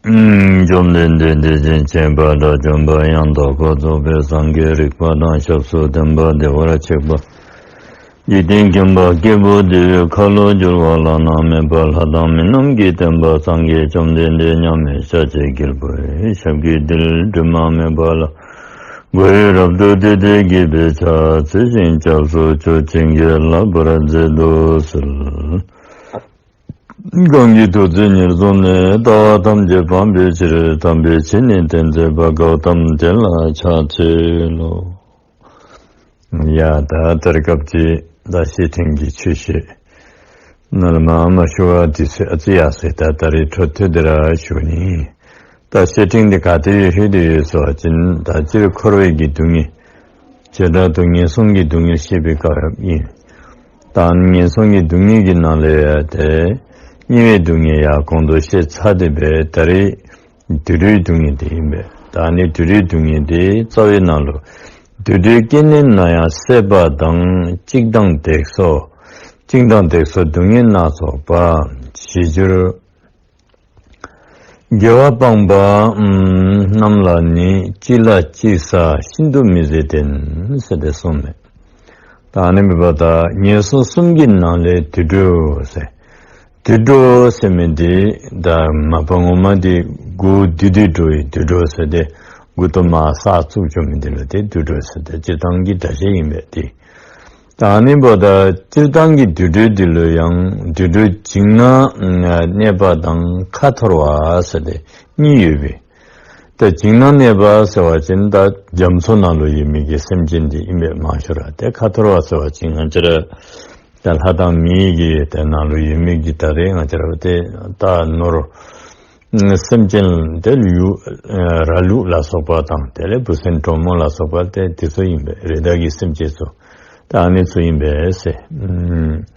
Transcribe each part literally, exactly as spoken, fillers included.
བཅོམ་ལྡན་འདས་དེ་བཞིན་གཤེགས་པ་དགྲ་བཅོམ་པ་ཡང་དག་པར་རྫོགས་པའི་སངས་རྒྱས་རིག་པ་དང་ཞབས་སུ་ལྡན་པ་བདེ་བར་གཤེགས་པ་འཇིག་རྟེན་མཁྱེན་པ་སྐྱེས་བུ་འདི་ཡི་ཁ་ལོ་སྒྱུར་བ་བླ་ན་མེད་པ་ལྷ་དང་མི་རྣམས་ཀྱི་སྟོན་པ་སངས་རྒྱས་བཅོམ་ལྡན་འདས་མཉམ་མེད་ཤཱཀྱའི་རྒྱལ་པོའི་ཞབས་ཀྱི་མཐིལ་དྲི་མ་མེད་པ་ལ་མགོ་བོས་རབ་ཏུ་བཏུད་དེ་དགྱེས་པའི་ཕྱག་འཚལ་ཞིང་སྐྱབས་སུ་མཆི། བྱིན་གྱིས་བརླབ་པར་མཛད་དུ་གསོལ། གང་གིས་ཐུགས་བརྩེ་ཉེར་བཟུང་ནས། ལྟ་བ་ཐམས་ཅད་སྤང་བའི་ཕྱིར། དམ་པའི་ཆོས་ནི་སྟོན་མཛད་པ། གཽ་ཏམ་དེ་ལ་ཕྱག་འཚལ་ལོ། ཡ་ད་ད་རེས་སྐབས་ཅིག་ད་བཤེས་སྤྲིང་གི་ཆོས་བཤད་ནཱ་ལས་མར་མ་ཞུ་བར་དུས་ཚོད་ཨ་ཙི་ཡར་སོ་ཡི། ད་ད་རེས་འཕྲོ་མཐུད་དེ་ར་ཞུ་ནི། ད་བཤེས་སྤྲིང་འདི་ག་ཏེ་ཡོད་ལྷོད་དེ་ཡོད་ཟེར་བ་ཅིན་ད་སྤྱིར་འཁོར་བའི་གི་སྡུག་བསྔལ་བྱེ་བྲག་ཏུ་ངན་སོང་གི་སྡུག་བསྔལ་བཤད་པའི་སྐབས་ཨིན། ད་ངན་སོང་གི་སྡུག་བསྔལ་གྱི་ནང་ལས་ཡང་ཏེ་དམྱལ་བའི་སྡུག་བསྔལ་ཡང་གོང་དུ་བཤད་ཚར་ཏེ་འབད་ད་རེས་དུད་འགྲོའི་སྡུག་བསྔལ་དེ་ཨིན་པས། ད་ནི་དུད་འགྲོའི་སྡུག་བསྔལ་དེ་རྩ་བའི་ནང་ལུ་དུད་འགྲོའི་སྐྱེ་གནས་ན་ཡང་སྲེད་པ་དང་བཅིངས་དང་བརྡེག་སོགས། བཅིངས་དང་བརྡེག་སོགས་སྡུག་བསྔལ་སྣ་ཚོགས་པ། ཞི་འགྱུར་དགེ་བ་སྤངས་པ་རྣམས་ལ་ནི། གཅིག་ལ་གཅིག་བསགས་ཤིན་ཏུ་མི་བཟད་བསྟེན། ཟེར་ཏེ་གསུངས་མས། ད་ཨ་ནི་འབདཝ་ད་ངན་སོང་གསུམ་གྱི་ནང་ལས་དུད་འགྲོ་ཟེར། དུད་འགྲོ་ཟེར་མི་འདི་ད་མ་པ་ངོ་མ་འདི་མགུ་བདུད་དུད་འགྲོ་ཡི་དུད་འགྲོ་ཟེར་ཏེ་མགུ་ཏོ་མར་ས་བཙུགས་བཅུག་མི་འདི་ལུ་ཏེ་དུད་འགྲོ་ཟེར་ཏེ་སྤྱིར་བཏང་གི་སྒྲ་བཤད་ཨིན་པས་ཏེ། ད་ཨ་ནི་འབདཝ་ད་སྤྱིར་བཏང་གི་དུད་འགྲོ་འདི་ལུ་ཡང་དུད་འགྲོ་བྱིངས་ན་གནས་པ་དང་ཁ་འཐོར་བ་ཟེར་ཏེ་གཉིས་ཡོད་པས། ད་བྱིངས་ན་གནས་པ་ཟེར་བ་ཅིན་ད་རྒྱ་མཚོ་ནང་ལུ་ཡོད་མི་གི་སེམས་ཅན་འདི་ཨིན་པས་མང་ཤོས་ར། ཏེ་ཁ་འཐོར་བ་ཟེར་བ་ཅིན་ང་བཅས་ར་ད་ལྷ་དང་མི་གི་ཏེ་ནང་ལུ་ཡོད་མི་གི་ད་རེས་ང་བཅས་ར་ཏེ་རྟ་ནོར་སེམས་ཅན་ཏེ་ལུ་ར་ལུག་ལ་སོགས་པ་དང་དེ་ལས་བུ་སྲིན་གྲོག་མོ་ལ་སོགས་པ་ཏེ་དེ་ཚུ་ཨིན་པས། རི་དྭགས་ཀྱི་སེམས་ཅན་ཚུ་ད་ཨ་ནི་ཚུ་ཨིན་པས་ཟེར།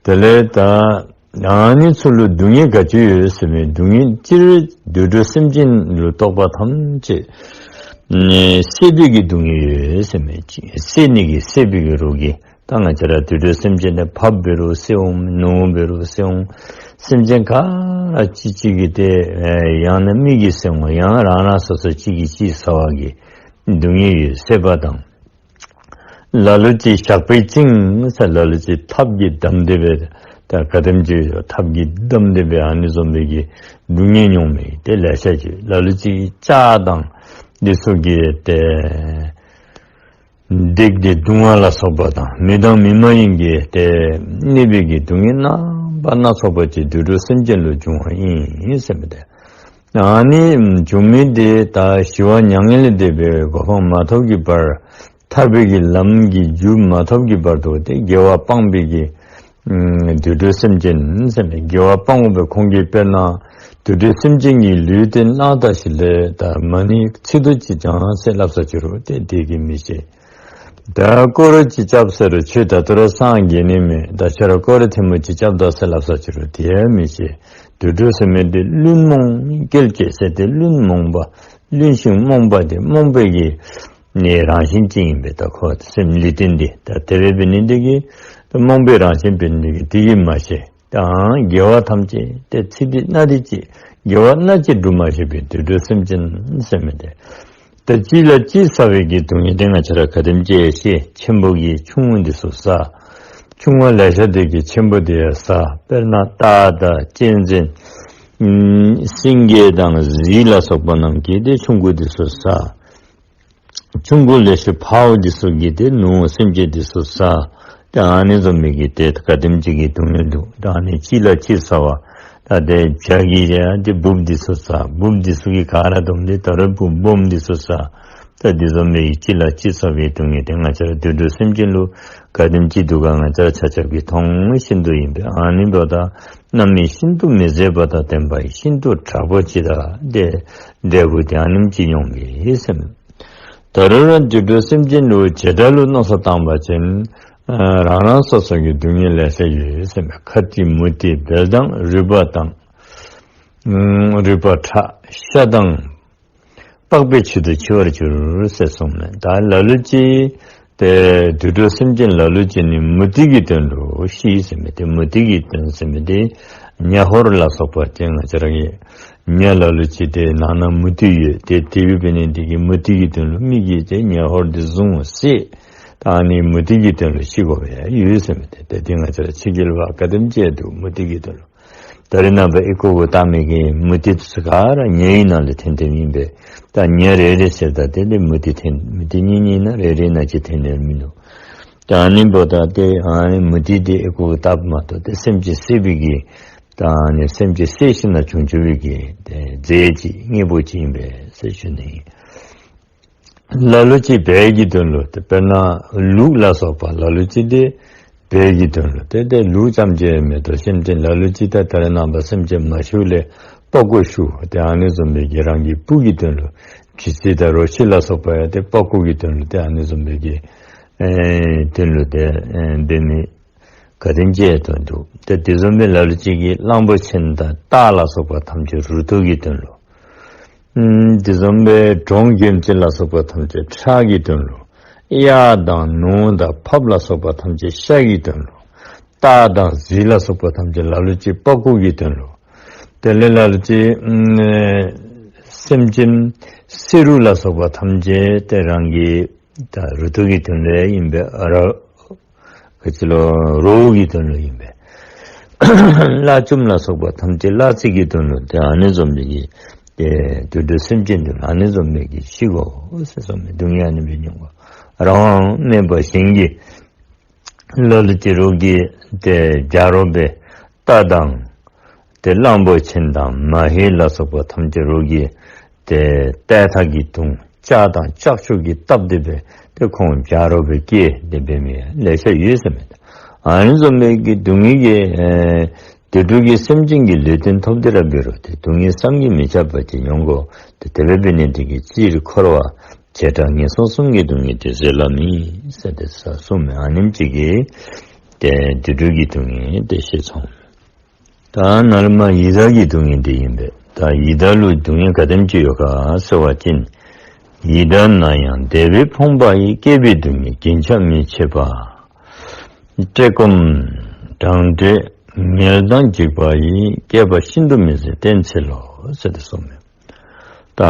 དེ་ལས་ད་ཨ་ནི་ཚུ་ལུ་སྡུག་བསྔལ་ག་ཅི་ཡོད་ཟེར་མི་སྡུག་བསྔལ་སྤྱིར་དུད་འགྲོ་སེམས་ཅན་ལུ་གཏོགས་པ་ཐམས་ཅད་ནི་སྲེད་པའི་གི་སྡུག་བསྔལ་ཡོད་ཟེར་མི་ཅིག་སྲེད་ནི་གི་སྲེད་པའི་གི་རོ་གི། ད་ང་བཅས་ར་དུད་འགྲོ་སེམས་ཅན་དེ་ཕགཔ་འབད་རུང་སྲེད་འོང་། ནོར་བུ་འབད་རུང་སྲེད་འོང་། སེམས་ཅན་ག་ར་ཅིག་ཅིག་གིས་ཏེ་ཡང་ན་མི་གིས་སྲེད་འོང་། ཡང་རང་རང་སོ་སོ་གཅིག་གིས་གཅིག་ཟ་བ་གི་སྡུག་བསྔལ་ཡོད་སྲེད་པ་དང་། ལ་ལུ་ཅིག་ཞགས་པས་བཅིངས་ཟེར། ལ་ལུ་ཅིག་ཐགཔ་གིས་བསྡམས་ཏེ་འབད་ད་ག་དེམ་ཅིག་ཐགཔ་གིས་བསྡམས་ཏེ་འབད་ཨ་ནི་བཟུམ་མའི་གི་སྡུག་བསྔལ་མྱོང་མི་ཏེ་ལེ་ཤ་ཅིག། ལ་ལུ་ཅིག་ལྕགས་དང་འདི་ཚུ་གིས་ཏེ་བརྡེགས་ཏེ་བརྡུང་བ་ལ་སོགས་པ་དང་མི་དང་མི་མ་ཡིན་གྱི་ཏེ་གནོད་པའི་གི་སྡུག་བསྔལ་རྣམ་པ་སྣ་ཚོགས་པ་ཅིག་དུད་འགྲོ་སེམས་ཅན་ལུ་འབྱུང་བ་ཨིན་ཟེར་མི་འདི། ཨ་ནི་འབྱུང་མི་འདི་ད་ཞི་བ་མྱ་ངན་ལས་འདས་པའི་གོ་འཕང་མ་ཐོབ་ཀྱི་བར་ཐར་པའི་གི་ལམ་གྱི་རྒྱུ་མ་ཐོབ་ཀྱི་བར་དུ་ཏེ་དགེ་བ་སྤངས་པའི་གི་དུད་འགྲོ་སེམས་ཅན་ཟེར་མི་དགེ་བ་སྤང་དགོ་པའི་ཁོང་གིས་དཔེར་ན་དུད་འགྲོ་སེམས་ཅན་གྱི་ལུས་དེ་གནག་དང་ཞིང་ལས་ད་མ་ཎི་ཚིག་ཏོ་ཅིག་བགྱང་ཟེར་སླབ་ས་ཅིག་རུང་ཏེ་དེ་གིས་མི་ཤེས། ད་སྐོར་ར་ཅིག་རྐྱབ་ཟེར་རུང་ཁྱོད་ད་ལྟོ་ར་སངས་རྒྱས་ནི་མས། ད་ཁྱོད་ར་སྐོར་ར་ཐེངས་མ་ཅིག་རྐྱབ་ད་ཟེར་སླབ་ས་ཅིག་རུང་དེ་ཡང་མི་ཤེས། དུད་འགྲོ་ཟེར་མི་འདི་བླུན་རྨོངས་བསྐལ་བཅས་ཟེར་ཏེ་བླུན་རྨོངས་པ་བླུན་ཞིང་རྨོངས་པ་དེ་རྨོངས་པའི་གི་ནི་རང་བཞིན་ཅིག་ཨིན་པས། ད་ཁོ་སེམས་ལུས་རྟེན་འདི་ད་དེ་སྦེ་འབད་ནི་འདི་གིས་ད་རྨོངས་པའི་རང་བཞིན་འབད་ནི་འདི་གིས་དེ་གིས་མ་ཤེས། ད་དགེ་བ་ཐམས་ཅད་ཏེ་ཚིག་འདི་སྣ་འདི་ཅིག་དགེ་བ་སྣ་གཅིག་སྒྲུབ་མ་ཤེས་པའི་དུད་འགྲོ་སེམས་ཅན་ཟེར་མི་འདི། ད་གཅིག་ལ་གཅིག་ཟ་བའི་གི་སྡུག་བསྔལ་འདི་ང་བཅས་ར་ག་དེམ་ཅིག་ཤེས། ཆེན་པོ་གིས་ཆུང་ངུ་འདི་ཚུ་ཟ། ཆུང་བ་ལེ་ཤ་འདི་གིས་ཆེན་པོ་འདི་ཡང་ཟ། དཔེར་ན་སྟག་དང་གཅན་གཟན་ཨམ་སེང་གེ་དང་གཟིག་ལ་སོགས་པ་རྣམས་ཀྱིས་ཏེ་ཆུང་ཀུ་འདི་ཚུ་ཟ། ཆུང་ཀུ་ལེ་ཤ་ཕརཝ་འདི་ཚུ་གིས་ཏེ་ནུབ་མོ་སེམས་ཅན་འདི་ཚུ་ཟ། ཏེ་ཨ་ནི་བཟུམ་མའི་གི་ཏེ་ག་དེམ་ཅིག་གི་སྡུག་བསྔལ་འདུག། ད་ཨ་ནི་གཅིག་ལ་གཅིག་ཟ་བ། ད་ཏེ་བྱ་གིས་ཡང་ཏེ་འབུཔ་འདི་ཚུ་ཟ། འབུཔ་འདི་ཚུ་གིས་ག་ར་བསྡོམས་ཏེ་ད་རུང་འབུཔ་སྦོམ་འདི་ཚུ་ཟ། ད་འདི་བཟུམ་མའི་གཅིག་ལ་གཅིག་ཟ་བའི་སྡུག་བསྔལ་འདི་ང་བཅས་ར་དུད་འགྲོ་སེམས་ཅན་ལུ་ག་དེམ་ཅིག་འདུག་ག་ང་བཅས་ར་ཆ་ཁྱབ་ཀྱིས་མཐོང་ཤེས་ཏེ་ཨིན་པས། ཨ་ནི་འབདཝ་ད་རྣམ་སྨིན་ཤིན་ཏུ་མི་བཟད་པ་དང་ལྡན་པ་ཤིན་ཏུ་དྲག་པོ་ཅིག་དང་ཏེ་འབྲས་བུ་འདི་ཨ་ནེམ་ཅིག་མྱོང་གི་ཟེར་མས། ད་རུང་ར་དུད་འགྲོ་སེམས་ཅན་ལུ་བྱེ་བྲག་ལུ་མནོ་བསམ་བཏང་བ་ཅིན་རང་རང་སོ་སོ་གི་སྡུག་བསྔལ་ལེ་ཤ་ཡོད་ཟེར་མས། ཁ་ཏི་མུ་ཏིག་བལ་དང་རུས་པ་དང་རུས་པ་ཁྲག་ཤ་དང་པགས་པའི་ཆུ་དུ་འཆི་བར་འགྱུར་ཟེར་གསུངས་མས། ད་ལ་ལུ་ཅིག་ཏེ་དུད་འགྲོ་སེམས་ཅན་ལ་ལུ་ཅིག་ནི་མུ་སྟེགས་ཀྱི་དོན་ལུ་ཤི་ཟེར་མི་འདི་མུ་སྟེགས་ཀྱི་དོན་ཟེར་མི་འདི་ ཉ་ཧོར་ལ་སོགས་པ་ཏེ་ང་བཅས་ར་གི་ཉ་ལ་ལུ་ཅིག་ཏེ་ནང་ན་མུ་ཏིག་ཡོད། ཏེ་དེ་འབད་ནི་དེ་གིས་མུ་ཏིག་གི་དོན་ལུ་མི་གིས་ཏེ་ཉ་ཧོར་འདི་བཟུང་བསད། ད་ཨ་ནི་མུ་ཏིག་གི་དོན་ལུ་ཤི་དགོ་པའི་ཡོད་ཟེར་མི་འདི་ཏེ་འདི་ང་བཅས་ར་ཕྱི་རྒྱལ་བ་ག་དེམ་ཅིག་འདུག། མུ་ཏིག་གི་དོན་ལུ། ད་རེས་ནངས་པ་ཨེ་ཀོ་གུ་བཏགས་མི་གི་མུ་ཏིག་ཚུ་ག་ར་ཉ་ཡི་ནང་ལུ་ཐོན་ཐོནམ་ཨིན་པས། ད་ཉ་རེ་རེ་ཟེརཝ་ད་ཏེ་ཏེ་མུ་ཏིག་ཐོན་མུ་ཏིག་གཉིས་གཉིས་ནང་རེ་རེ་ནང་ཅིག་ཐོན་ནི་མིན་འདུག། ད་ཨ་ནི་འབདཝ་ད་ཏེ་ཨ་ནི་མུ་ཏིག་འདི་ཨེ་ཀོ་གུ་བཏགསཔ་མ་གཏོགས་ཏེ་སེམས་ཅན་བསད་པའི་གི་ད་ཨ་ནི་སེམས་ཅན་བསད་ཞིནམ་ལས་བྱུང་བྱུང་བའི་གི་ཏེ་རྫས་ཅིག་དངོས་པོ་ཅིག་ཨིན་པས་ཟེར་ཞུ་ནི་ཨིན། ལ་ལུ་ཅིག་བལ་གྱི་དོན་ལུ་ཏེ་དཔེར་ན་ལུག་ལ་སོགས་པ་ལ་ལུ་ཅིག་འདི་བལ་གྱི་དོན་ལུ་ཏེ་ཏེ་ལུག་ཙམ་ཅིག་མེན་ཏོ། སེམས་ཅན་ལ་ལུ་ཅིག་ད་ད་རེས་ནངས་པ་སེམས་ཅན་མ་ཤི་ལས་པགས་ཀོ་ཤུ་ཏེ་ཨ་ནི་བཟུམ་མའི་གི་རང་གི་བུ་གི་དོན་ལུ་ཁྱི་ཚེ་དང་རོ་ཁྱི་ལ་སོགས་པ་ཡང་ཏེ་པགས་ཀོ་གི་དོན་ལུ་ཏེ་ཨ་ནི་བཟུམ་མའི་གི་ཨེ་དོན་ལུ་ཏེ་ཨེ་འབད་མི་ག་དེམ་ཅིག་ཐོན་འདུག། ཏེ་དེ་བཟུམ་སྦེ་ལ་ལུ་ཅིག་གིས་གླང་པོ་ཆེན་དང་སྟག་ལ་སོགས་པ་ཐམས་ཅད་རུ་ཏོག་གི་དོན་ལུ། ཨམ་དེ་བཟུམ་སྦེ་གྲོང་གྱོན་ཅིག་ལ་སོགས་པ་ཐམས་ཅད་ཁྲག་གི་དོན་ལུ། གཡག་དང་ནོར་དང་ཕགཔ་ལ་སོགས་པ་ཐམས་ཅད་ཤ་གི་དོན་ལུ། སྟག་དང་གཟིག་ལ་སོགས་པ་ཐམས་ཅད་ལ་ལུ་ཅིག་པགས་ཀོ་གི་དོན་ལུ། དེ་ལས་ལ་ལུ་ཅིག་ཨམ་སེམས་ཅན་བསེ་རུ་ལ་སོགས་པ་ཐམས་ཅད་ཏེ་རང་གི་ད་རུ་ཏོག་གི་དོན་ལུ་ཨིན་པས། ཨ་ར་ག་ཅི་ལོ་རོགས་ཀྱི་དོན་ལུ་ཨིན་པས། གླ་ཆུམ་ལ་སོགས་པ་ཐམས་ཅད་གླ་རྩི་གི་དོན་ལུ་ཏེ་ཨ་ནི་བཟུམ་མའི་གི་ཏེ་དུད་འགྲོ་སེམས་ཅན་དོན་ལུ་ཨ་ནི་བཟུམ་མའི་གི་ཤི་དགོ་ཟེར་གསུངས་མི་སྡུག་བསྔལ་ཨ་ནི་སྦེ་མྱོང་དགོ། རང་དབང་མེད་པར་གཞན་གྱི་ལ་ལུ་ཅིག་རོགས་ཀྱི་ཏེ་རྒྱ་རོགས་སྦེ་རྟ་དང་ཏེ་གླང་པོ་ཆེན་དང་མ་ཧེ་ལ་སོགས་པ་ཐམས་ཅད་རོགས་ཀྱི་ཏེ་ཏེ་ཐག་གིས་བརྡུང་། ལྕགས་དང་ལྕགས་ཀྱུ་གིས་བཏབ་སྟེ་སྦེ་ཏེ་ཁོང་རྒྱ་རོགས་སྦེ་སྐྱེས་ཏེ་འབད་མི་ལེ་ཤ་ཡོད་ཟེར་མས། ཨ་ནི་བཟུམ་མའི་གི་སྡུག་བསྔལ་གྱི་ཨེ་དུད་འགྲོ་གི་སེམས་ཅན་གྱི་ལུས་རྟེན་ཐོབ་སྟེ་ར་འབད་རུང་ཏེ་སྡུག་བསྔལ་བསམ་གྱིས་མི་ཁྱབ་པ་ཅིག་མྱོང་དགོ། ཏེ་དེ་སྦེ་འབད་ནི་དེ་གིས་སྤྱིར་འཁོར་བ་བྱེ་བྲག་ངན་སོང་གསུམ་གྱི་སྡུག་བསྔལ་དེ་བཟོད་ལམ་ཨིན་ཟེར་ཏེ་ས་གསུངས་མས། ཨ་ནེམ་ཅིག་གིས་ཏེ་དུད་འགྲོ་གི་སྡུག་བསྔལ་དེ་ཤེས་ཚུགས། ད་ནཱ་ལས་མར་ཡི་དྭགས་ཀྱི་སྡུག་བསྔལ་དེ་ཨིན་པས། ད་ཡི་དྭགས་ལུ་སྡུག་བསྔལ་ག་དེམ་ཅིག་ཡོད་ག་ཟེར་བ་ཅིན། ཡི་དྭགས་ན་ཡང་དད་པས་ཕོངས་པ་ཡི། བསྐྱེད་པའི་སྡུག་བསྔལ་རྒྱུན་ཆགས་མི་བྱེད་པ། བཀྲེས་སྐོམ་གྲང་འགྲོས་ངལ་དང་འཇིགས་པ་ཡི། བསྐལ་པ་ཤིན་ཏུ་མི་བཟད་བརྟན་འཚལ་ལོ་ཟེར་ཏེ་གསུངས་མས། ད་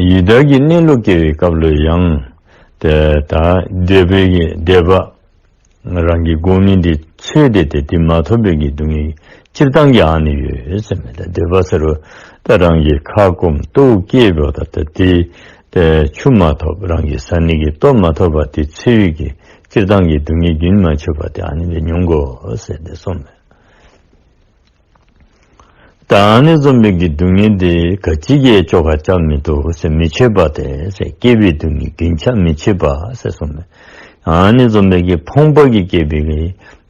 ཡི་དྭགས་ཀྱི་གནས་ལུ་སྐྱེ་བའི་སྐབས་ལུ་ཡང་ཏེ་ད་དད་པའི་གི་དད་པ་རང་གི་དགོ་མི་འདི་འཚོལ་ཏེ་ཏེ་དེ་མ་ཐོབ་པའི་གི་སྡུག་བསྔལ་སྤྱིར་བཏང་གི་ཨ་ནི་ཡོད་ཟེར་མས། ད་དད་པ་ཟེར་རུང་ད་རང་གི་ཁ་སྐོམ་ལྟོཝ་བཀྱེས་པ་ད་ད་དེ་ཏེ་ཆུ་མ་ཐོབ་རང་གི་ཟ་ནི་གི་ལྟོ་མ་ཐོབ་པ་དེ་འཚོལ་བའི་གི་སྤྱིར་བཏང་གི་སྡུག་བསྔལ་རྒྱུན་མ་ཆད་པ་དེ་ཨ་ནི་ལས་མྱོང་དགོ་ཟེར་ཏེ་གསུངས་མས། ད་ཨ་ནི་བཟུམ་མའི་གི་སྡུག་བསྔལ་འདི་ག་ཅི་གིས་བཅོ་ཁ་རྐྱབ་མི་བཏུབ་ཟེར། མི་བྱེད་པ་སྟེ་ཟེར། བསྐྱེད་པའི་སྡུག་བསྔལ་རྒྱུན་ཆགས་མི་བྱེད་པ་ཟེར་གསུངས་མས། ཨ་ནི་བཟུམ་མའི་གི་ཕོངས་པ་གིས་བསྐྱེད་པའི་གི་